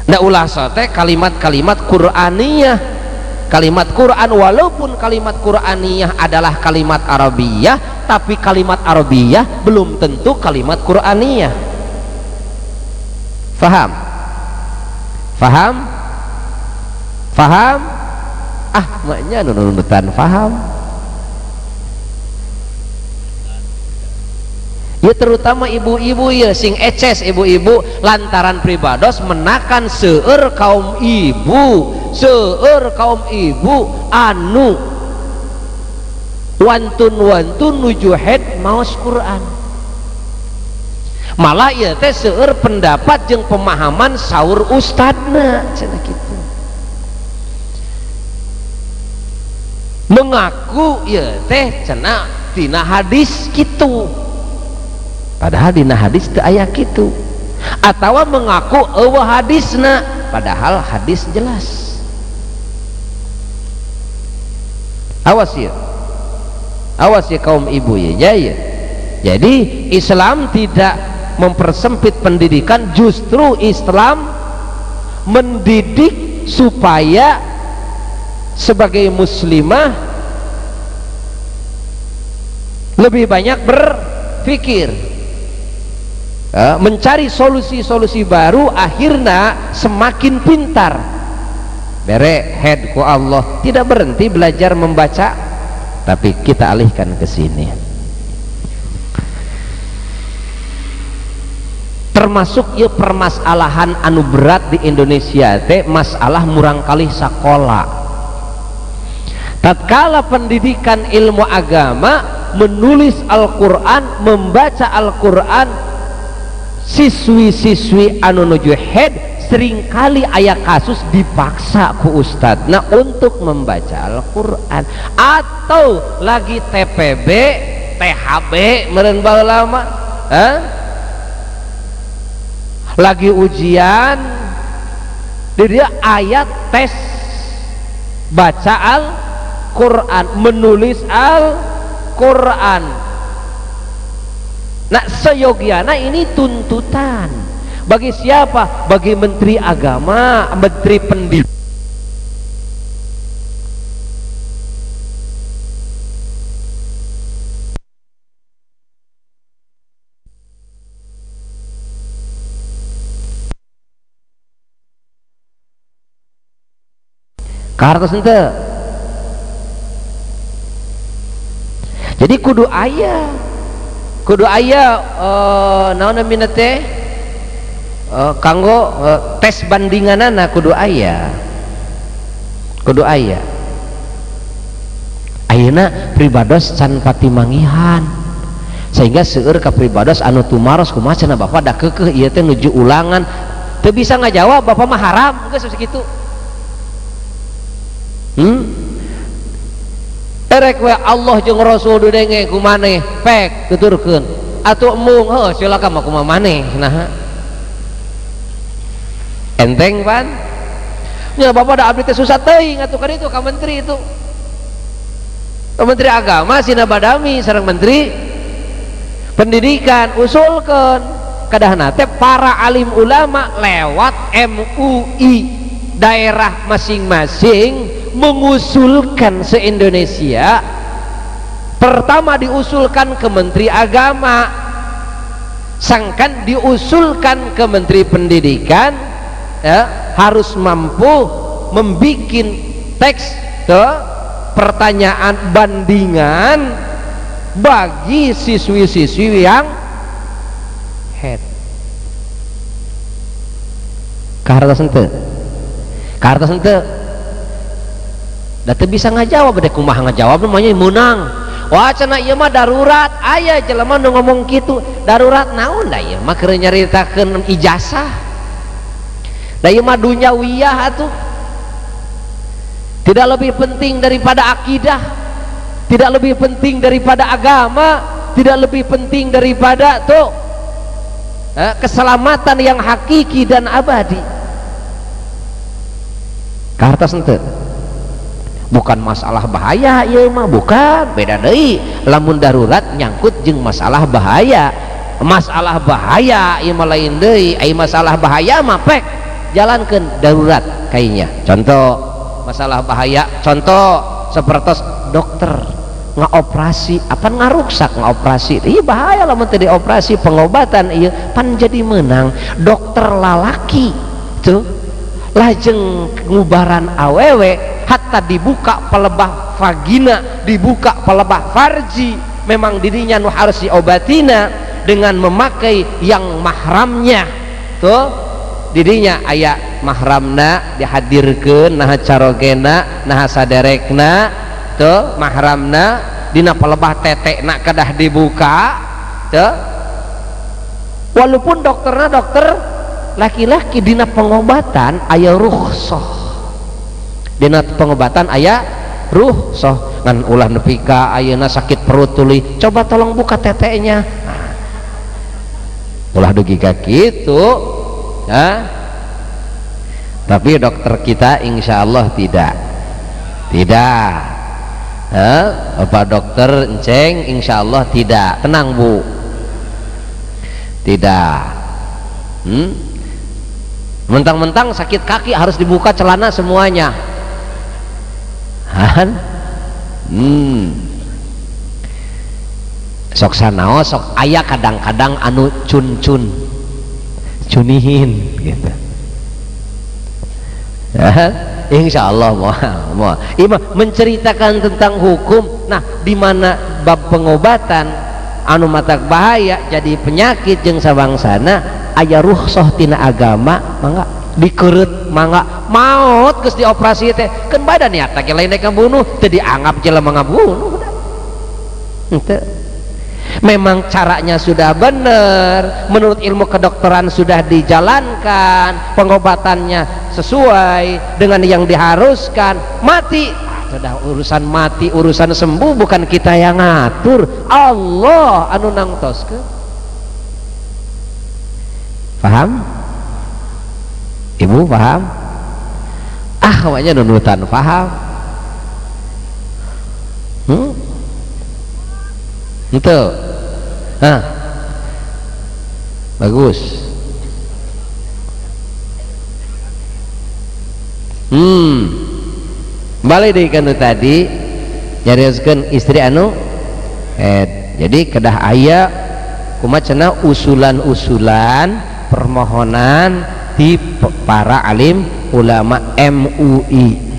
[SPEAKER 1] Da ulah sote kalimat-kalimat Qur'aniyah. Kalimat Quran walaupun kalimat Qur'aniyah adalah kalimat Arabiah, tapi kalimat Arabiah belum tentu kalimat Qur'aniyah. Faham? Faham? Faham? Ah, maknya nunutan faham. Ya terutama ibu-ibu ya sing eces ibu-ibu lantaran pribados menakan seueur kaum ibu, seueur kaum ibu anu Wantun-wantun nuju head maos Quran. Malah ieu teh seueur pendapat jeung pemahaman saur ustadna cenah kitu. Mengaku ieu teh cenah tina hadis kitu. Padahal dina hadis teu aya kitu. Atawa mengaku eueuh hadisna, padahal hadis jelas. Awas ya. Awas ya kaum ibu ya, ya. Jadi Islam tidak mempersempit pendidikan, justru Islam mendidik supaya sebagai muslimah lebih banyak berpikir, mencari solusi-solusi baru, akhirnya semakin pintar. Bere head ku Allah, tidak berhenti belajar membaca, tapi kita alihkan ke sini. Termasuk ya permasalahan anu berat di Indonesia teh masalah murangkalih sakola. Tatkala pendidikan ilmu agama, menulis Al-Quran, membaca Al-Quran, siswi-siswi anu nuju head seringkali aya kasus dipaksa ku ustadna untuk membaca Al-Quran, atau lagi TPB, THB meureun baheula mah, lagi ujian di dia ayat tes baca Al-Quran, menulis Al-Quran. Nah seyogiana ini tuntutan bagi siapa? Bagi Menteri Agama, Menteri Pendidikan. Kahartos henteu. Jadi kudu aya, kudu aya naon namina teh kanggo tes bandinganana kudu aya, kudu aya. Ayeuna pribados can pati mangihan, sehingga seueur ka pribados anu tumaros kumaha cenah bapak da keukeuh ieu teh nuju ulangan teu bisa ngajawab, bapak mah haram geus sakitu. Erek we Allah jeung Rasul dudenge ku maneh pek tuturkeun atuh embung heuh silakan mah kumaha maneh naha enteng pan nya bapak da abdi teh susah teuing atuh ka ditu ka menteri itu, ka menteri agama sina badami sareng menteri pendidikan usulkeun kadahna teh para alim ulama lewat MUI daerah masing-masing mengusulkan se-Indonesia. Pertama diusulkan ke Menteri Agama, sangkan diusulkan ke Menteri Pendidikan, ya, harus mampu membikin teks ke pertanyaan bandingan bagi siswi-siswi yang head. Kahartos henteu? Kahartos henteu? Da teu bisa ngajawab, da kumaha ngajawab namanya meunang. Wah cenah ieu mah darurat, aya jelema nu ngomong kitu, darurat naon da ieu mah keur nyaritakeun ijazah. Da ieu mah dunyawiyah atuh. Tidak lebih penting daripada akidah, tidak lebih penting daripada agama, tidak lebih penting daripada tuh keselamatan yang hakiki dan abadi. Kahartos henteu? Bukan masalah bahaya ieu mah, bukan, beda deui. Lamun darurat nyangkut jeung masalah bahaya. Masalah bahaya ieu mah lain deui. Ai masalah bahaya mah pek jalankeun darurat kayaknya. Contoh masalah bahaya, contoh sepertos dokter ngaoperasi, apa ngaruksak ngaoperasi. Ieu bahaya lamun teu dioperasi, pengobatan ieu pan jadi meunang. Dokter lalaki tuh lajeng ngubaran awewe hatta dibuka pelebah vagina, dibuka pelebah farji, memang dirinya nu harus diobatina dengan memakai yang mahramnya tuh dirinya aya mahramna dihadirkeun, naha carogena, naha saderekna tuh mahramna Dina palebah tetekna kedah dibuka teu. Walaupun dokterna dokter laki-laki, dina pengobatan aya rukhsah. Dina pengobatan aya rukhsah, ngan ulah nepi ka ayeuna sakit perut tuluy coba tolong buka teteknya. Ulah dugi ka kitu. Ha? Tapi dokter kita insya Allah tidak. Tidak. Bapak dokter Enceng insya Allah tidak. Tenang Bu. Tidak. Mentang-mentang sakit kaki harus dibuka celana semuanya. Han? Sok sanao sok aya kadang-kadang anu cun-cun cunihin gitu. Insya Allah mau menceritakan tentang hukum. Nah, di mana bab pengobatan anu matak bahaya jadi penyakit jeung sabangsana aya rukhsah tina agama, mangga dikereut, mangga maot geus dioperasi teh keun badan niat teh lain rek ngabunuh teu dianggap jelema ngabunuh. Henteu. Memang caranya sudah benar, menurut ilmu kedokteran sudah dijalankan, pengobatannya sesuai dengan yang diharuskan. Mati, sudah urusan mati, urusan sembuh bukan kita yang ngatur, Allah anu nangtoskeun. Paham? Ibu paham? Ah, makanya nunutan paham. Itu. Hah. Bagus. Balik deui kana tadi nyarioskeun istri anu head. Jadi kedah aya kumaha cenah usulan-usulan permohonan di para alim ulama MUI.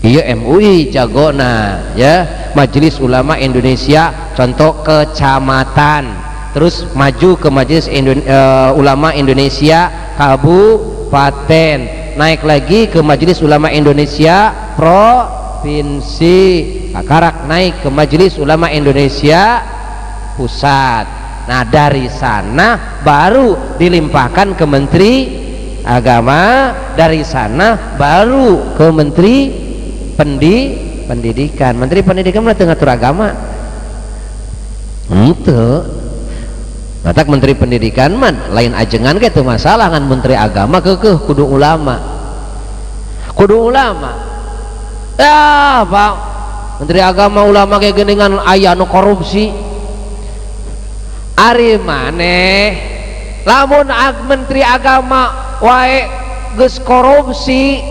[SPEAKER 1] Iya MUI jagona ya, Majelis Ulama Indonesia contoh kecamatan, terus maju ke Majelis Ulama Indonesia kabupaten, naik lagi ke Majelis Ulama Indonesia provinsi, karak naik ke Majelis Ulama Indonesia pusat. Nah dari sana baru dilimpahkan ke Menteri Agama, dari sana baru ke Menteri Pendidikan. Menteri Pendidikan mah teu ngatur agama. Henteu. Matak Menteri Pendidikan mah lain ajengan ge teu masalah, ngan Menteri Agama keukeuh kudu ulama. Kudu ulama. Ah, Pak. Menteri Agama ulama ge geuningan aya nu korupsi. Ari maneh lamun Menteri Agama wae geus korupsi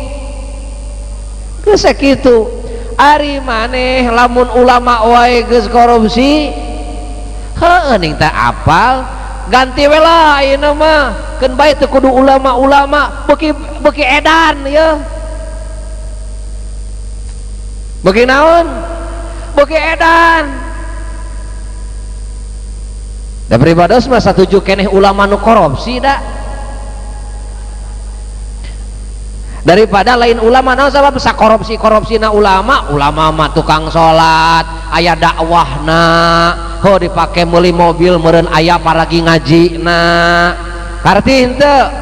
[SPEAKER 1] geus sakitu. Ari maneh lamun ulama wae geus korupsi heueuh ning teh apal ganti we lah ayeuna mah keun bae teu kudu ulama-ulama beuki edan yeuh. Beuki naon? Beuki edan. Da pribados mah satuju keneh ulama nu korupsi da. Daripada lain ulama naon sabab sakorupsi-korupsina ulama, ulama mah tukang salat, aya dakwahna, ho dipake meuli mobil meureun aya paragi ngajina. Karti henteu?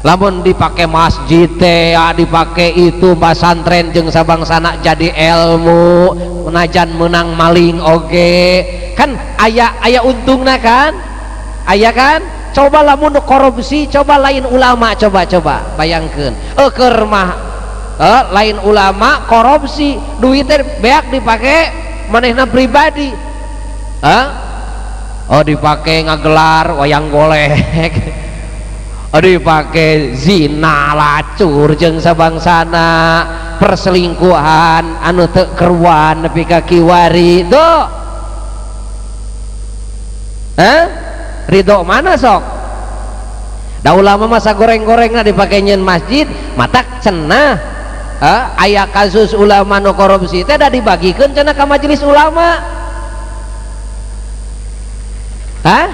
[SPEAKER 1] Lamun dipake masjid teh, dipake itu pasantren jeung sabangsana jadi ilmu, menajan menang maling oge. Kan aya aya untungna kan? Aya kan? Coba lamun korupsi, coba lain ulama, coba bayangkeun. Keur mah lain ulama korupsi, duitnya beak dipake manehna pribadi. Oh dipake ngagelar wayang golek. Oh dipake zina lacur jeung sabangsana, perselingkuhan anu teu keruan nepi ka kiwari. Tuh. Hah? Ridho mana sok? Da ulama masa goreng-gorengna dipake nyeun masjid, matak cenah aya kasus ulama nu korupsi teh da dibagikeun cenah ka majelis ulama. Hah?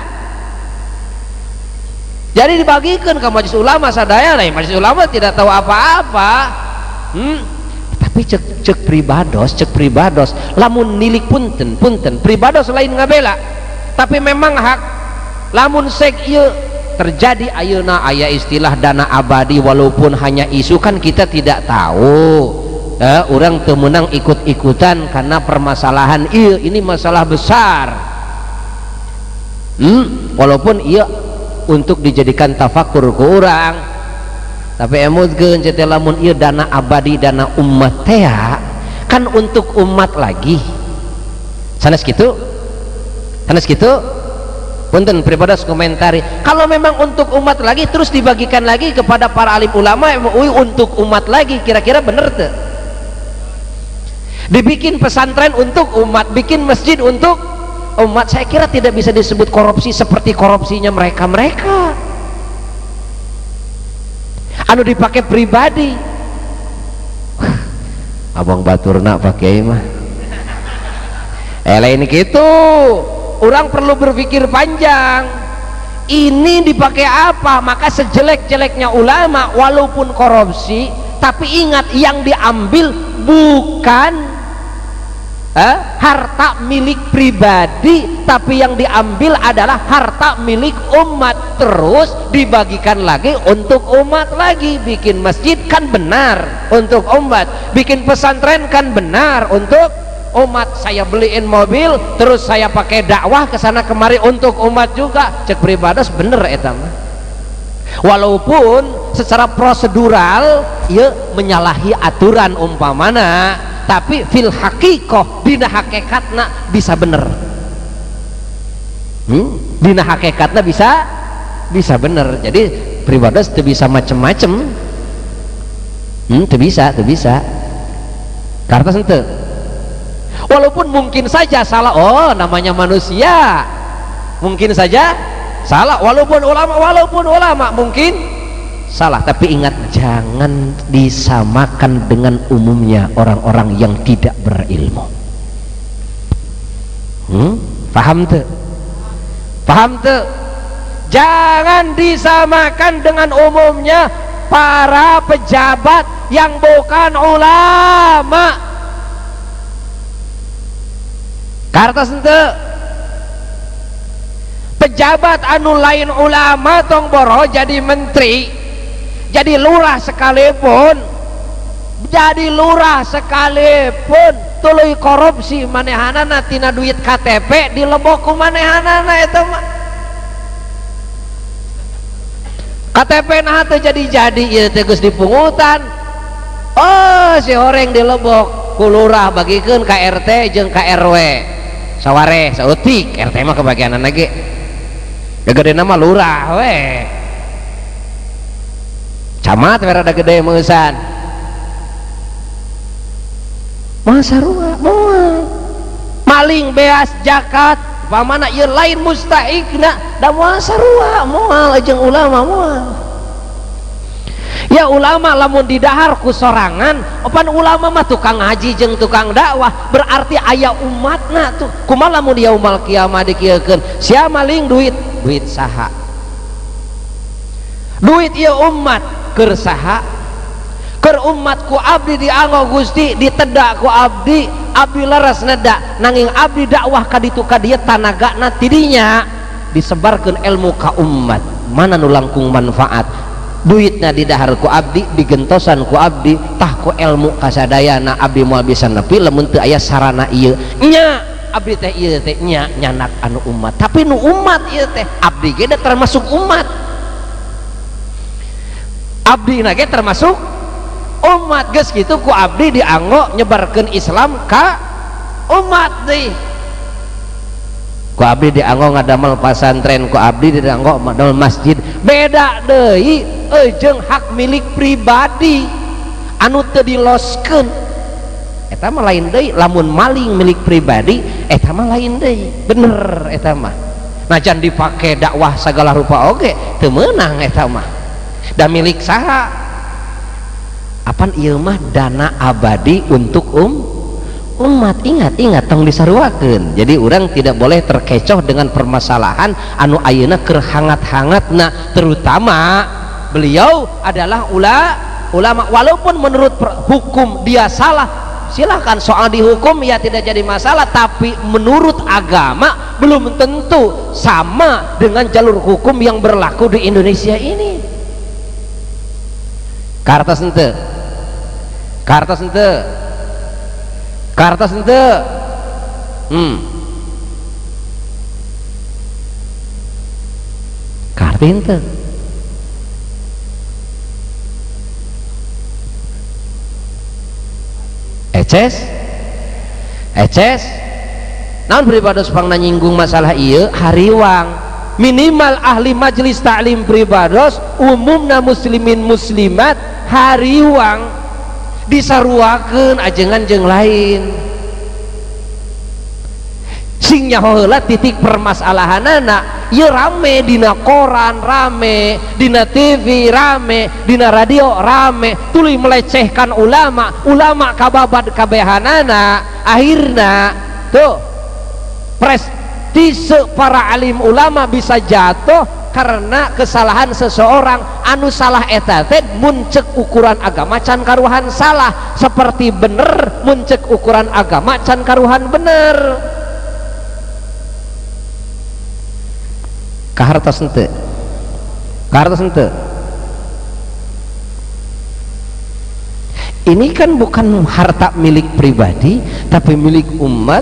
[SPEAKER 1] Jadi dibagikeun ka majelis ulama sadaya, lain majelis ulama tidak tahu apa-apa. Tapi cek pribados, lamun nilik punten pribados lain ngabela, tapi memang hak lamun sek ieu terjadi ayeuna aya istilah dana abadi walaupun hanya isu kan kita tidak tahu. Orang teu meunang ikut-ikutan karena permasalahan ieu ini masalah besar. Walaupun ieu untuk dijadikan tafakur ku urang, tapi emutkeun teh lamun ieu dana abadi dana umat teh kan untuk umat lagi. Sanes kitu? Sanes kitu? Punten pribados komentari, kalau memang untuk umat lagi terus dibagikan lagi kepada para alim ulama MUI untuk umat lagi, kira-kira bener tuh? Dibikin pesantren untuk umat, bikin masjid untuk umat, saya kira tidak bisa disebut korupsi seperti korupsinya mereka-mereka anu dipakai pribadi. Abang baturna pakai mah lain gitu. Orang perlu berpikir panjang. Ini dipakai apa? Maka sejelek-jeleknya ulama walaupun korupsi, tapi ingat yang diambil bukan harta milik pribadi, tapi yang diambil adalah harta milik umat, terus dibagikan lagi untuk umat lagi. Bikin masjid kan benar untuk umat, bikin pesantren kan benar untuk umat, saya beliin mobil terus saya pakai dakwah kesana kemari untuk umat juga. Cek pribados bener eta mah, walaupun secara prosedural ya menyalahi aturan umpamana, tapi fil hakikoh dina hakikatna bisa bener. Dina hakikatna bisa bener. Jadi pribados teu bisa macem-macem. Teu bisa karena henteu. Walaupun mungkin saja salah, oh namanya manusia mungkin saja salah, walaupun ulama mungkin salah, tapi ingat jangan disamakan dengan umumnya orang-orang yang tidak berilmu. Paham tuh? Paham tuh? Jangan disamakan dengan umumnya para pejabat yang bukan ulama. Kartos ente pejabat anu lain ulama tong boro jadi menteri, jadi lurah sekalipun, tuluy korupsi manehanana tina duit KTP dilebok ku manehanana eta mah. KTP nah teu jadi-jadi ieu teh geus dipungutan. Oh si horeng dilebok ku lurah bagikeun ka RT jeung ka RW. Saware sautik RT mah kebagianan lagi gede nama lurah we camat we rada gede meusan masa sarua moal maling beas zakat pamana ieu lain mustahikna da moal sarua moal jeung ulama moal. Ya ulama lamun didahar ku sorangan, opan ulama mah tukang haji jeung tukang dakwah, berarti aya umatna tuh. Kumaha lamun yaumal kiamah dikieukeun, sia maling duit, duit saha? Duit ieu umat keur saha? Keur umat ku abdi dianggo Gusti, ditedak ku abdi, abdi leres nedak, nanging abdi dakwah ka ditu ka dieu tanagana tidinya disebarkeun ilmu ka umat. Mana nu langkung manfaat? Duitna didahar ku abdi, digentosan ku abdi, tah ku ilmu kasadayana abdi moal bisa nepi lamun teu aya sarana ieu. Nya abdi teh ieu teh nya nyanak anu umat, tapi nu umat ieu teh abdi ge termasuk umat, abdi na ge termasuk umat. Geus kitu ku abdi dianggo nyebarkeun Islam ka umat deui. Ku abdi dianggo ngadamel pasantren, ku abdi dianggo ngadamel masjid. Beda deui jeung hak milik pribadi anu teu diloskeun. Eta mah lain deui, lamun maling milik pribadi eta mah lain deui, bener eta mah. Najan dipake dakwah sagala rupa oge teu meunang eta mah. Da milik saha? Apan ieu mah dana abadi untuk umat. Ingat tong disaruakeun. Jadi orang tidak boleh terkecoh dengan permasalahan anu ayeuna keur hangat-hangatna, terutama beliau adalah ulama. Walaupun menurut hukum dia salah, silahkan soal dihukum ya tidak jadi masalah, tapi menurut agama belum tentu sama dengan jalur hukum yang berlaku di Indonesia ini. Kartos ente, kartos ente, kartos ente. Karti ente. Eces, eces. Naon pribados pangna nyinggung masalah ieu hariwang. Minimal ahli majelis taklim pribados umumna muslimin muslimat hariwang disaruakeun ajengan jeung lain. Sing nyaho heula titik permasalahanana ieu rame dina koran, rame dina TV, rame dina radio, rame tuluy melecehkan ulama, ulama kababad kabehanana. Akhirna tuh prestise para alim ulama bisa jatuh karena kesalahan seseorang. Anu salah eta teh mun cek ukuran agama can karuhan salah, seperti bener mun cek ukuran agama can karuhan bener. Kahartos henteu, kahartos henteu. Ini kan bukan harta milik pribadi, tapi milik umat.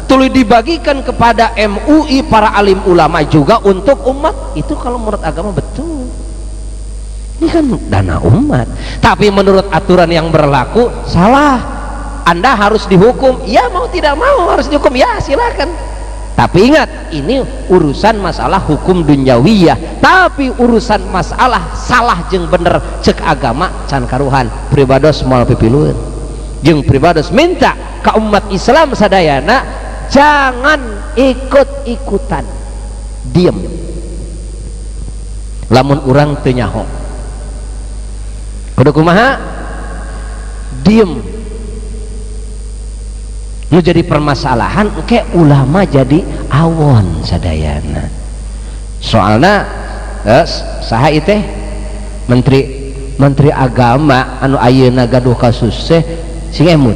[SPEAKER 1] Tuluy dibagikan kepada MUI para alim ulama juga untuk umat. Itu kalau menurut agama betul. Ini kan dana umat. Tapi menurut aturan yang berlaku salah. Anda harus dihukum. Ya mau tidak mau harus dihukum. Ya silakan. Tapi ingat, ini urusan masalah hukum dunyawiyah, tapi urusan masalah salah jeung bener cek agama can karuhan. Pribados moal pipilueun. Jeung pribados minta ka umat Islam sadayana jangan ikut-ikutan. Diem. Lamun urang teu nyaho. Kudu kumaha? Diem. Nu jadi permasalahan ke ulama jadi awon sadayana. Soalna saha ieu teh menteri agama anu ayeuna gaduh kasus teh sing emut.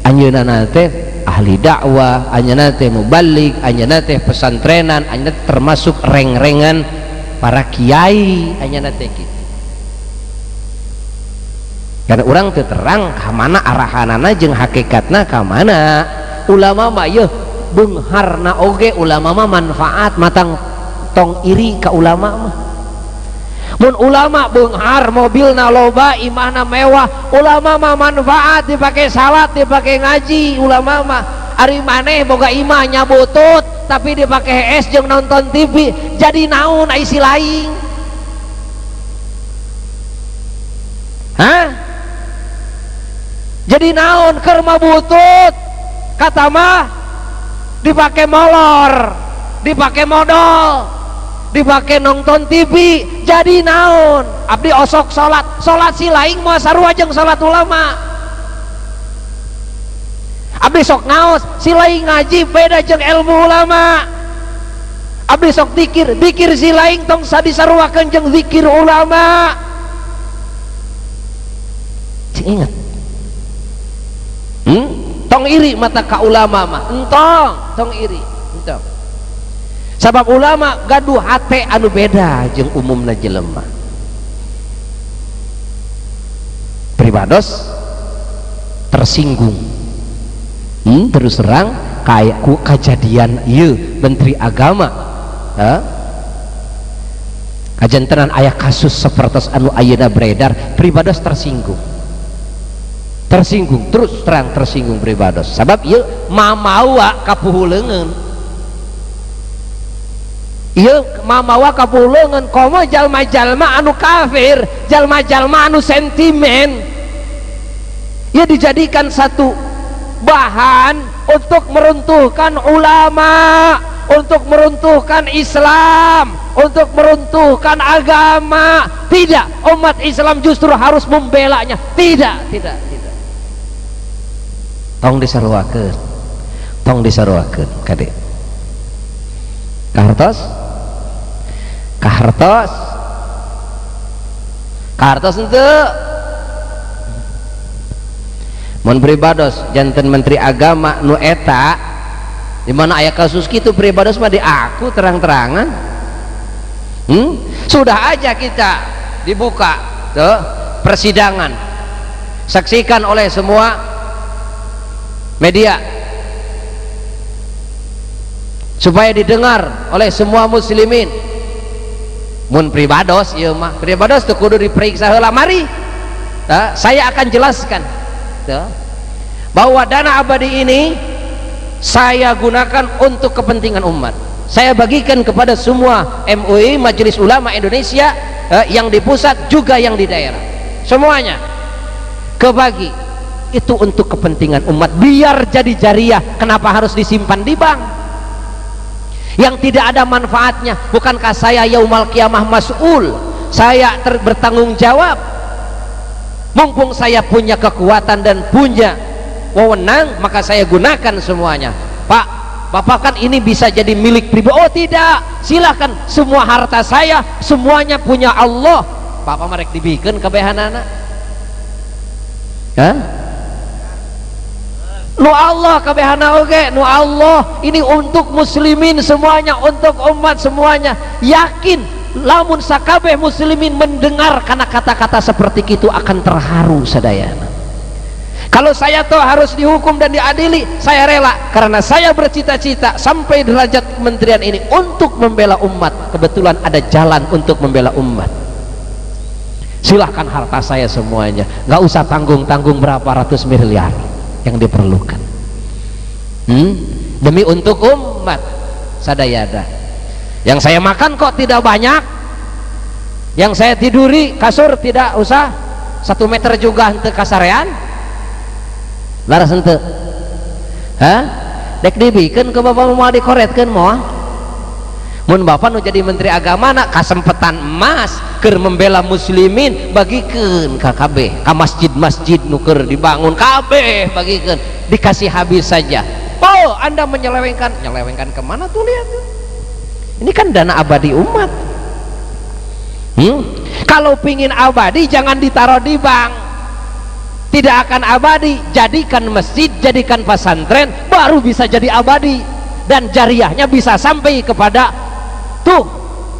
[SPEAKER 1] Anjeunna teh ahli dakwah, anjeunna teh mubalig, anjeunna teh pesantrenan, anjeunna termasuk reng-rengan para kiai, anjeunna teh kitu. Karena orang teu terang ka mana arahanana jeung hakikatna ka mana. Ulama mah yeuh beungharna oge ulama mah manfaat, matang tong iri ka ulama mah. Mun ulama beunghar mobilna loba, imahna mewah, ulama mah manfaat dipake salat, dipake ngaji ulama mah. Ari maneh boga imah nyabutut tapi dipake es jeung nonton TV, jadi naon ai si lain? Hah? Jadi naon keur mabutut kata mah dipake molor, dipake modal, dipake nonton TV, jadi naon? Abdi osok salat, salat si lain moal sarua jeung salat ulama. Abdi sok ngaos, si lain ngaji beda jeung ilmu ulama. Abdi sok dikir, dikir si lain tong sadisaruakeun jeung zikir ulama. Cing ingat. Tong iri mata ka ulama mah, entong, tong iri, entong. Sabab ulama gaduh hate anu beda jeung umumna jelema. Pribados tersinggung. Terus terang kayak ku kajadian ieu menteri agama. Kajantenan aya kasus sapertos anu ayeuna beredar, pribados tersinggung. Tersinggung, terus terang tersinggung pribados. Sabab ieu mamawa kapuhu leungeun. Ieu mamawa kapuhu leungeun komo jalma-jalma anu kafir, jalma-jalma anu sentimen. Ieu dijadikan satu bahan untuk meruntuhkan ulama, untuk meruntuhkan Islam, untuk meruntuhkan agama. Tidak, umat Islam justru harus membelanya. Tidak, tidak, tidak. Tong disaruakeun, tong disaruakeun kade. Kahartos, kahartos, kahartos henteu. Mun pribados janten menteri agama nu eta di mana aya kasus kitu pribados mah di aku terang-terangan. Sudah aja kita dibuka tuh persidangan, saksikan oleh semua media supaya didengar oleh semua muslimin. Mun pribados ieu mah pribados teu kudu diperiksa heula, mari saya akan jelaskan tuh, bahwa dana abadi ini saya gunakan untuk kepentingan umat. Saya bagikan kepada semua MUI, Majelis Ulama Indonesia, yang di pusat juga yang di daerah, semuanya kebagi. Itu untuk kepentingan umat, biar jadi jariah. Kenapa harus disimpan di bank yang tidak ada manfaatnya? Bukankah saya yaumal kiamah mas'ul, saya bertanggung jawab. Mumpung saya punya kekuatan dan punya wewenang, maka saya gunakan semuanya. Pak, Bapak kan ini bisa jadi milik pribadi. Oh tidak, silahkan, semua harta saya semuanya punya Allah. Bapak merek dibikin kebehanana. Hah? Nu Allah kabehana oge, nu Allah ini untuk muslimin semuanya, untuk umat semuanya. Yakin lamun sakabeh muslimin mendengar karena kata-kata seperti itu akan terharu sadayana. Kalau saya toh harus dihukum dan diadili, saya rela, karena saya bercita-cita sampai derajat kementerian ini untuk membela umat. Kebetulan ada jalan untuk membela umat. Silahkan harta saya semuanya, nggak usah tanggung-tanggung berapa ratus miliar yang diperlukan, demi untuk umat sadayada. Yang saya makan kok tidak banyak, yang saya tiduri kasur tidak usah 1 meter juga henteu kasarean, laras henteu. Hah? Dek dibikeun ke bapak mau dikoretkeun moal. Mun bapak nu jadi menteri agama nak kasempetan emas keur membela muslimin, bagikeun ka kabeh, ka masjid-masjid nu keur dibangun kabeh bagikeun, dikasih habis saja. Oh, Anda menyelewengkan, nyelewengkan kemana tuh, lihat tuh. Ini kan dana abadi umat. Kalau pingin abadi jangan ditaruh di bank, tidak akan abadi. Jadikan masjid, jadikan pesantren, baru bisa jadi abadi dan jariahnya bisa sampai kepada tuh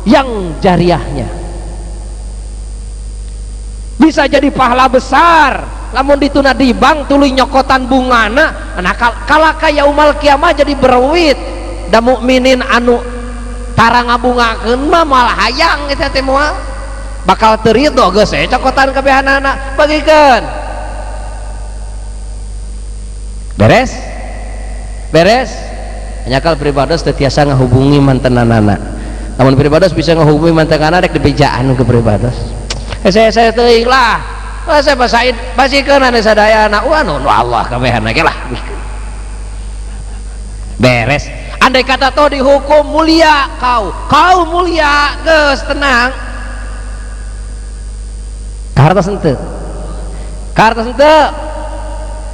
[SPEAKER 1] yang jariahnya bisa jadi pahala besar. Lamun dituna di bank tuluy nyokotan bungana, nah kalaka yaumal kiamah jadi berwit. Da mukminin anu tara ngabungakeun mah malah hayang eta teh moal bakal teu ridho geus we cokotan kabehanana, bagikeun. Beres? Beres? Nyakal pribados teu tiasa ngahubungi mantenanana. Lamun pribados bisa ngahubungi mantenanana rek dibejaan ke pribados. Saya teuing lah. Wah, saya basain basikeun anu sadayana. Wah, nu Allah kabehana ge lah. Beres. Andai kata toh dihukum mulia kau. Kau mulia, geus tenang. Kahartos henteu? Kahartos henteu?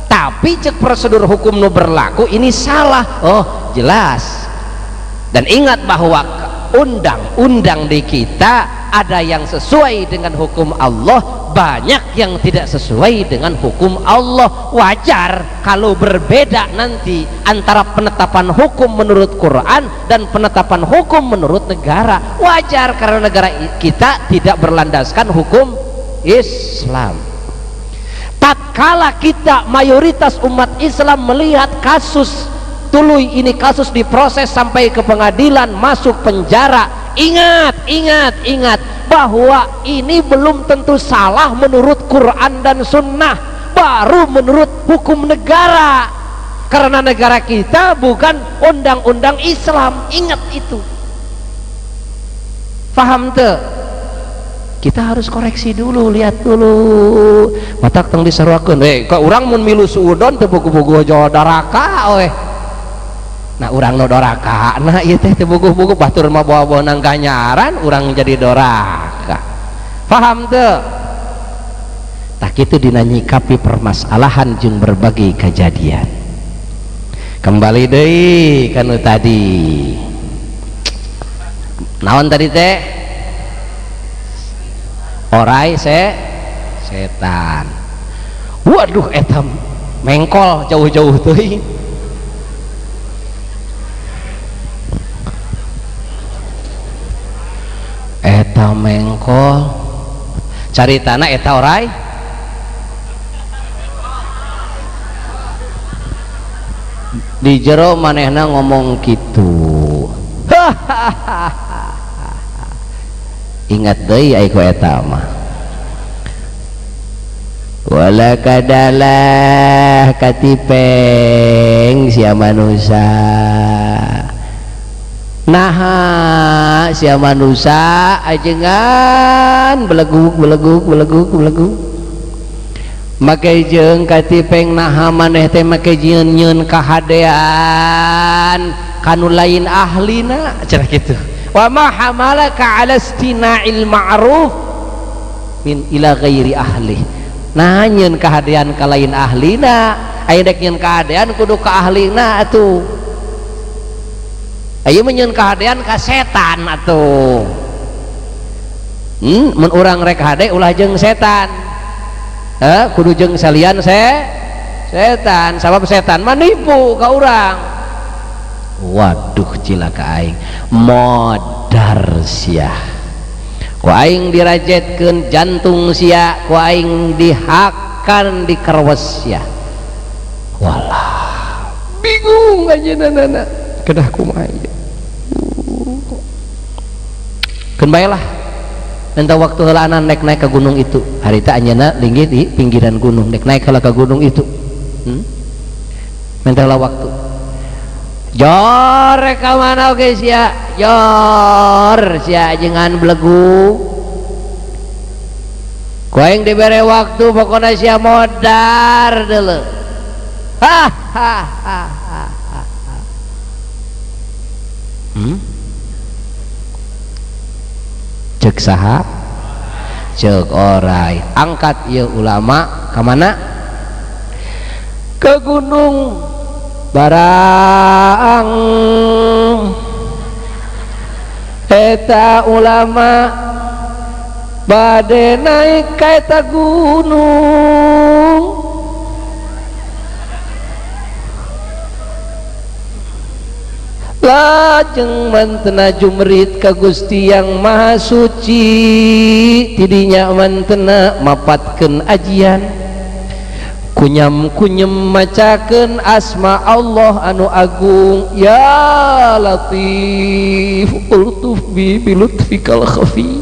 [SPEAKER 1] Tapi cek prosedur hukum nu berlaku ini salah. Oh, jelas. Dan ingat bahwa undang-undang di kita ada yang sesuai dengan hukum Allah, banyak yang tidak sesuai dengan hukum Allah. Wajar kalau berbeda nanti antara penetapan hukum menurut Quran dan penetapan hukum menurut negara. Wajar karena negara kita tidak berlandaskan hukum Islam. Tatkala kita mayoritas umat Islam melihat kasus tuluy ini, kasus diproses sampai ke pengadilan, masuk penjara, ingat, ingat, ingat bahwa ini belum tentu salah menurut Quran dan Sunnah, baru menurut hukum negara. Karena negara kita bukan undang-undang Islam, ingat itu. Paham tuh? Kita harus koreksi dulu, lihat dulu. Matak tong disaruakeun, kok urang mun milu suudon teu buku-buku jawa daraka we. Nah, urang nu doraka, nah ieu teh teu buku-buku batur mah bawa-bawa nang ganyaran, urang jadi doraka. Paham teu? Tah kitu dina nyikapi permasalahan jeung berbagai kejadian. Kembali deui kanu tadi. Naon tadi teh? Orai setan. Waduh, etam Mengkol jauh-jauh teuing. Eta mengkol caritana eta orai di jero manehna ngomong kitu. Ingat deui ai ku eta mah. Wala kadalah katipeng sia manusia. Naha sia manusia ajengan beleguk beleguk beleguk beleguk. Make jeung katipeng naha maneh teh make nyeun-nyeun kahadean kanu lain ahlina cenah kitu. Wa ma hamalaka ala istina'il ma'ruf min ila ghairi ahli. Nah nyeun kahadean ka lain ahlina, aya dek nyeun kahadean kudu ka ahlina atuh. Aya mah nyeun kahadean ka setan atuh. Mun urang rek hade ulah jeung setan. Kudu jeung salian setan, sabab setan mah nipu ka urang. Waduh cilaka aing, modar sia. Ku aing dirajetkeun jantung sia, ku aing dihakan dikerwes sia. Walah, bingung anjeunna. Kedah kumaha ieu. Keun bae lah. Entah waktu heulana naik-naik ke gunung itu. Harita anjeunna linggih di pinggiran gunung, naik naik heula ke gunung itu. Minta heula waktu. Jor ka mana oge sia? Jor sia jangan belegu. Ku aing dibere waktu pokona sia modar deuleu. Ha ha ha ha. Cek saha? Cek orai. Angkat ieu ulama ka mana? Ke gunung Barang. Eta ulama bade naik ka eta gunung. Lajeng mantena jumrit ka Gusti Yang Maha Suci, tidinya mantena mapatkeun ajian, kunyam kunyem macakeun asma Allah anu agung, ya Latif ultuf bi bilutfikal khafi,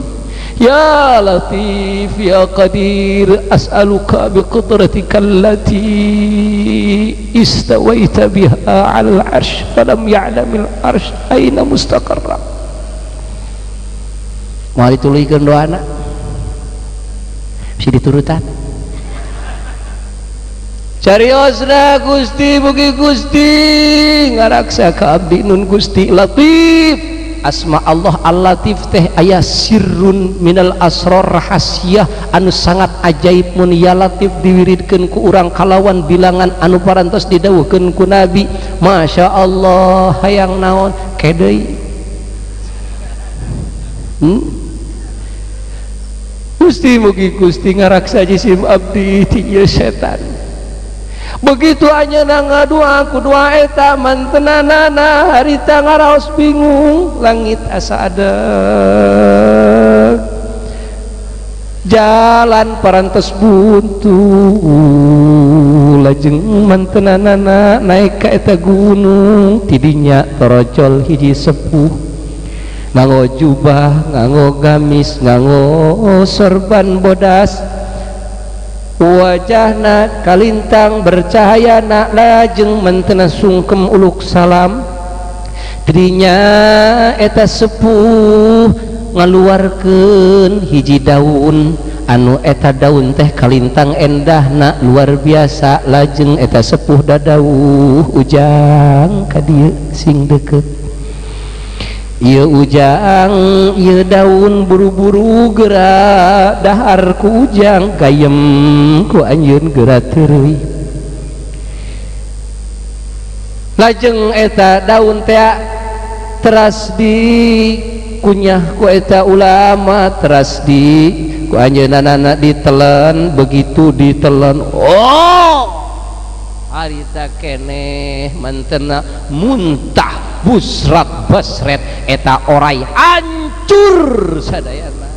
[SPEAKER 1] ya Latif ya Qadir as'aluka biqudratika allati istawaita biha 'alal 'arsy falam ya'lamil 'arsy aina mustaqarra. Moal dituluykeun doana bisa diturutan. Cariosna Gusti mugi Gusti ngaraksa ka abdi nun Gusti Latif. Asma Allah Al-Latif teh aya sirrun minal asror, rahasia anu sangat ajaib mun ya Latif diwiridkeun ku urang kalawan bilangan anu parantos didawuhkeun ku Nabi. Masya Allah hayang naon kedeui. Gusti mugi Gusti ngaraksa jisim abdi ti ieu setan. Begitu anjeunna ngadua ku doa eta mantenanana harita ngaraos bingung, langit asa adeg, jalan parantos buntu, lajeng mantenanana naik ka eta gunung, tidinya torojol hiji sepuh nganggo jubah, nganggo gamis, nganggo sorban bodas, wajahna kalintang bercahaya nak, lajeng mentena sungkem uluk salam, trinya eta sepuh ngaluarkeun hiji daun anu eta daun teh kalintang endahna luar biasa, lajeng eta sepuh dadauh ujang ka dieu sing deukeut. Ieu ujang, ieu daun buru-buru geura dahar ku ujang, gayem ku anjeun geura teureui. Lajeng eta daun teh teras di kunyah ku eta ulama, teras di ku anjeunna ditelan, begitu ditelan, oh Harita keneh mantena muntah busrat basret eta orai hancur sadayana.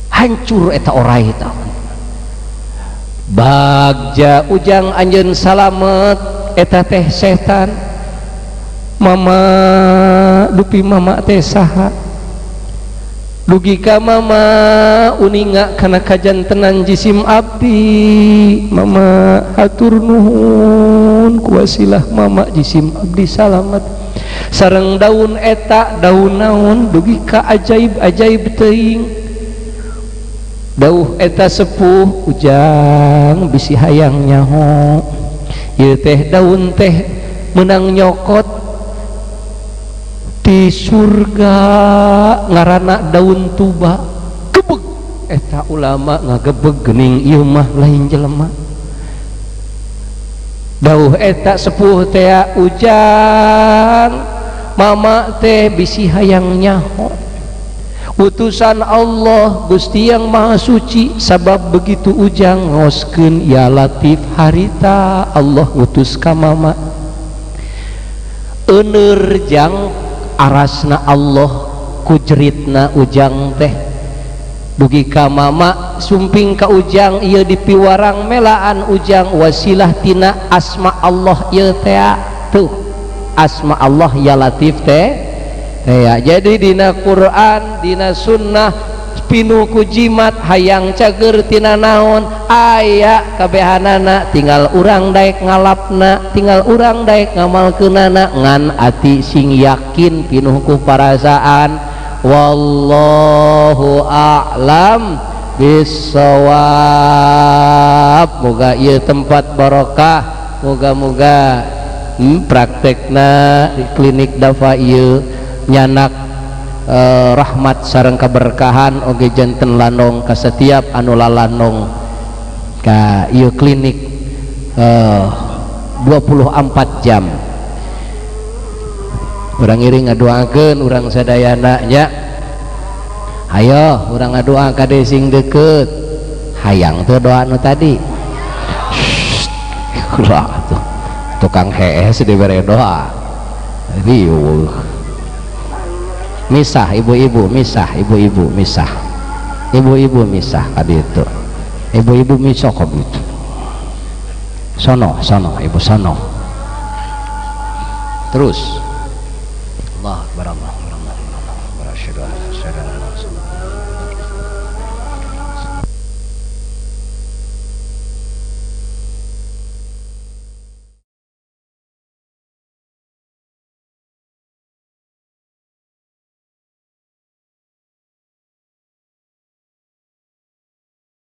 [SPEAKER 1] Hancur eta orai eta. Bagja ujang anjeun salamet eta teh setan. Mama dupi mama teh saha? Dugi ka mama uninga kana kajantenan jisim abdi. Mama hatur nuhun kuwasilah mama jisim abdi salamet. Sareng daun eta daun naon dugi ka ajaib-ajaib teuing. Dauh eta sepuh ujang bisi hayang nyaho. Ieu teh daun teh meunang nyokot di surga ngaranna daun tuba. Gebeg eta ulama ngagebeg geuning ieu mah lain jelema. Dauh eta sepuh teh ujang mama teh bisi hayang nyaho. Utusan Allah Gusti yang Maha Suci sabab begitu ujang ngoskeun ya Latif harita Allah ngutus ka mama. Euneur jang arasna Allah kujeritna ujang teh dugi ka mama sumping ka ujang ieu dipiwarang melaan ujang wasilah tina asma Allah ieu teh tuh asma Allah ya Latif teh. Ya, jadi dina Quran, dina sunnah pinu ku jimat hayang cager tina naon aya kabehanana tinggal urang daek ngalapna, tinggal urang daek ngamalkeunana ngan ati sing yakin pinuh ku parasaan. Wallahu a'lam bissawab. Moga ieu tempat barokah, moga-moga praktekna di klinik Dafa ieu nyanak rahmat sareng keberkahan oge janten lanong ka setiap anu lalanong ka ieu klinik 24 jam. Urang iring ngadoakeun urang sadayana nya. Hayo urang ngadoa kade sing deukeut. Hayang teu doa nu tadi. Ulah tuh. Tukang hees dibere doa. Riweuh. Misah ibu-ibu, misah ibu-ibu, misah ibu-ibu, misah kadi itu ibu-ibu misah kok gitu. Sono, sono, ibu sono. Terus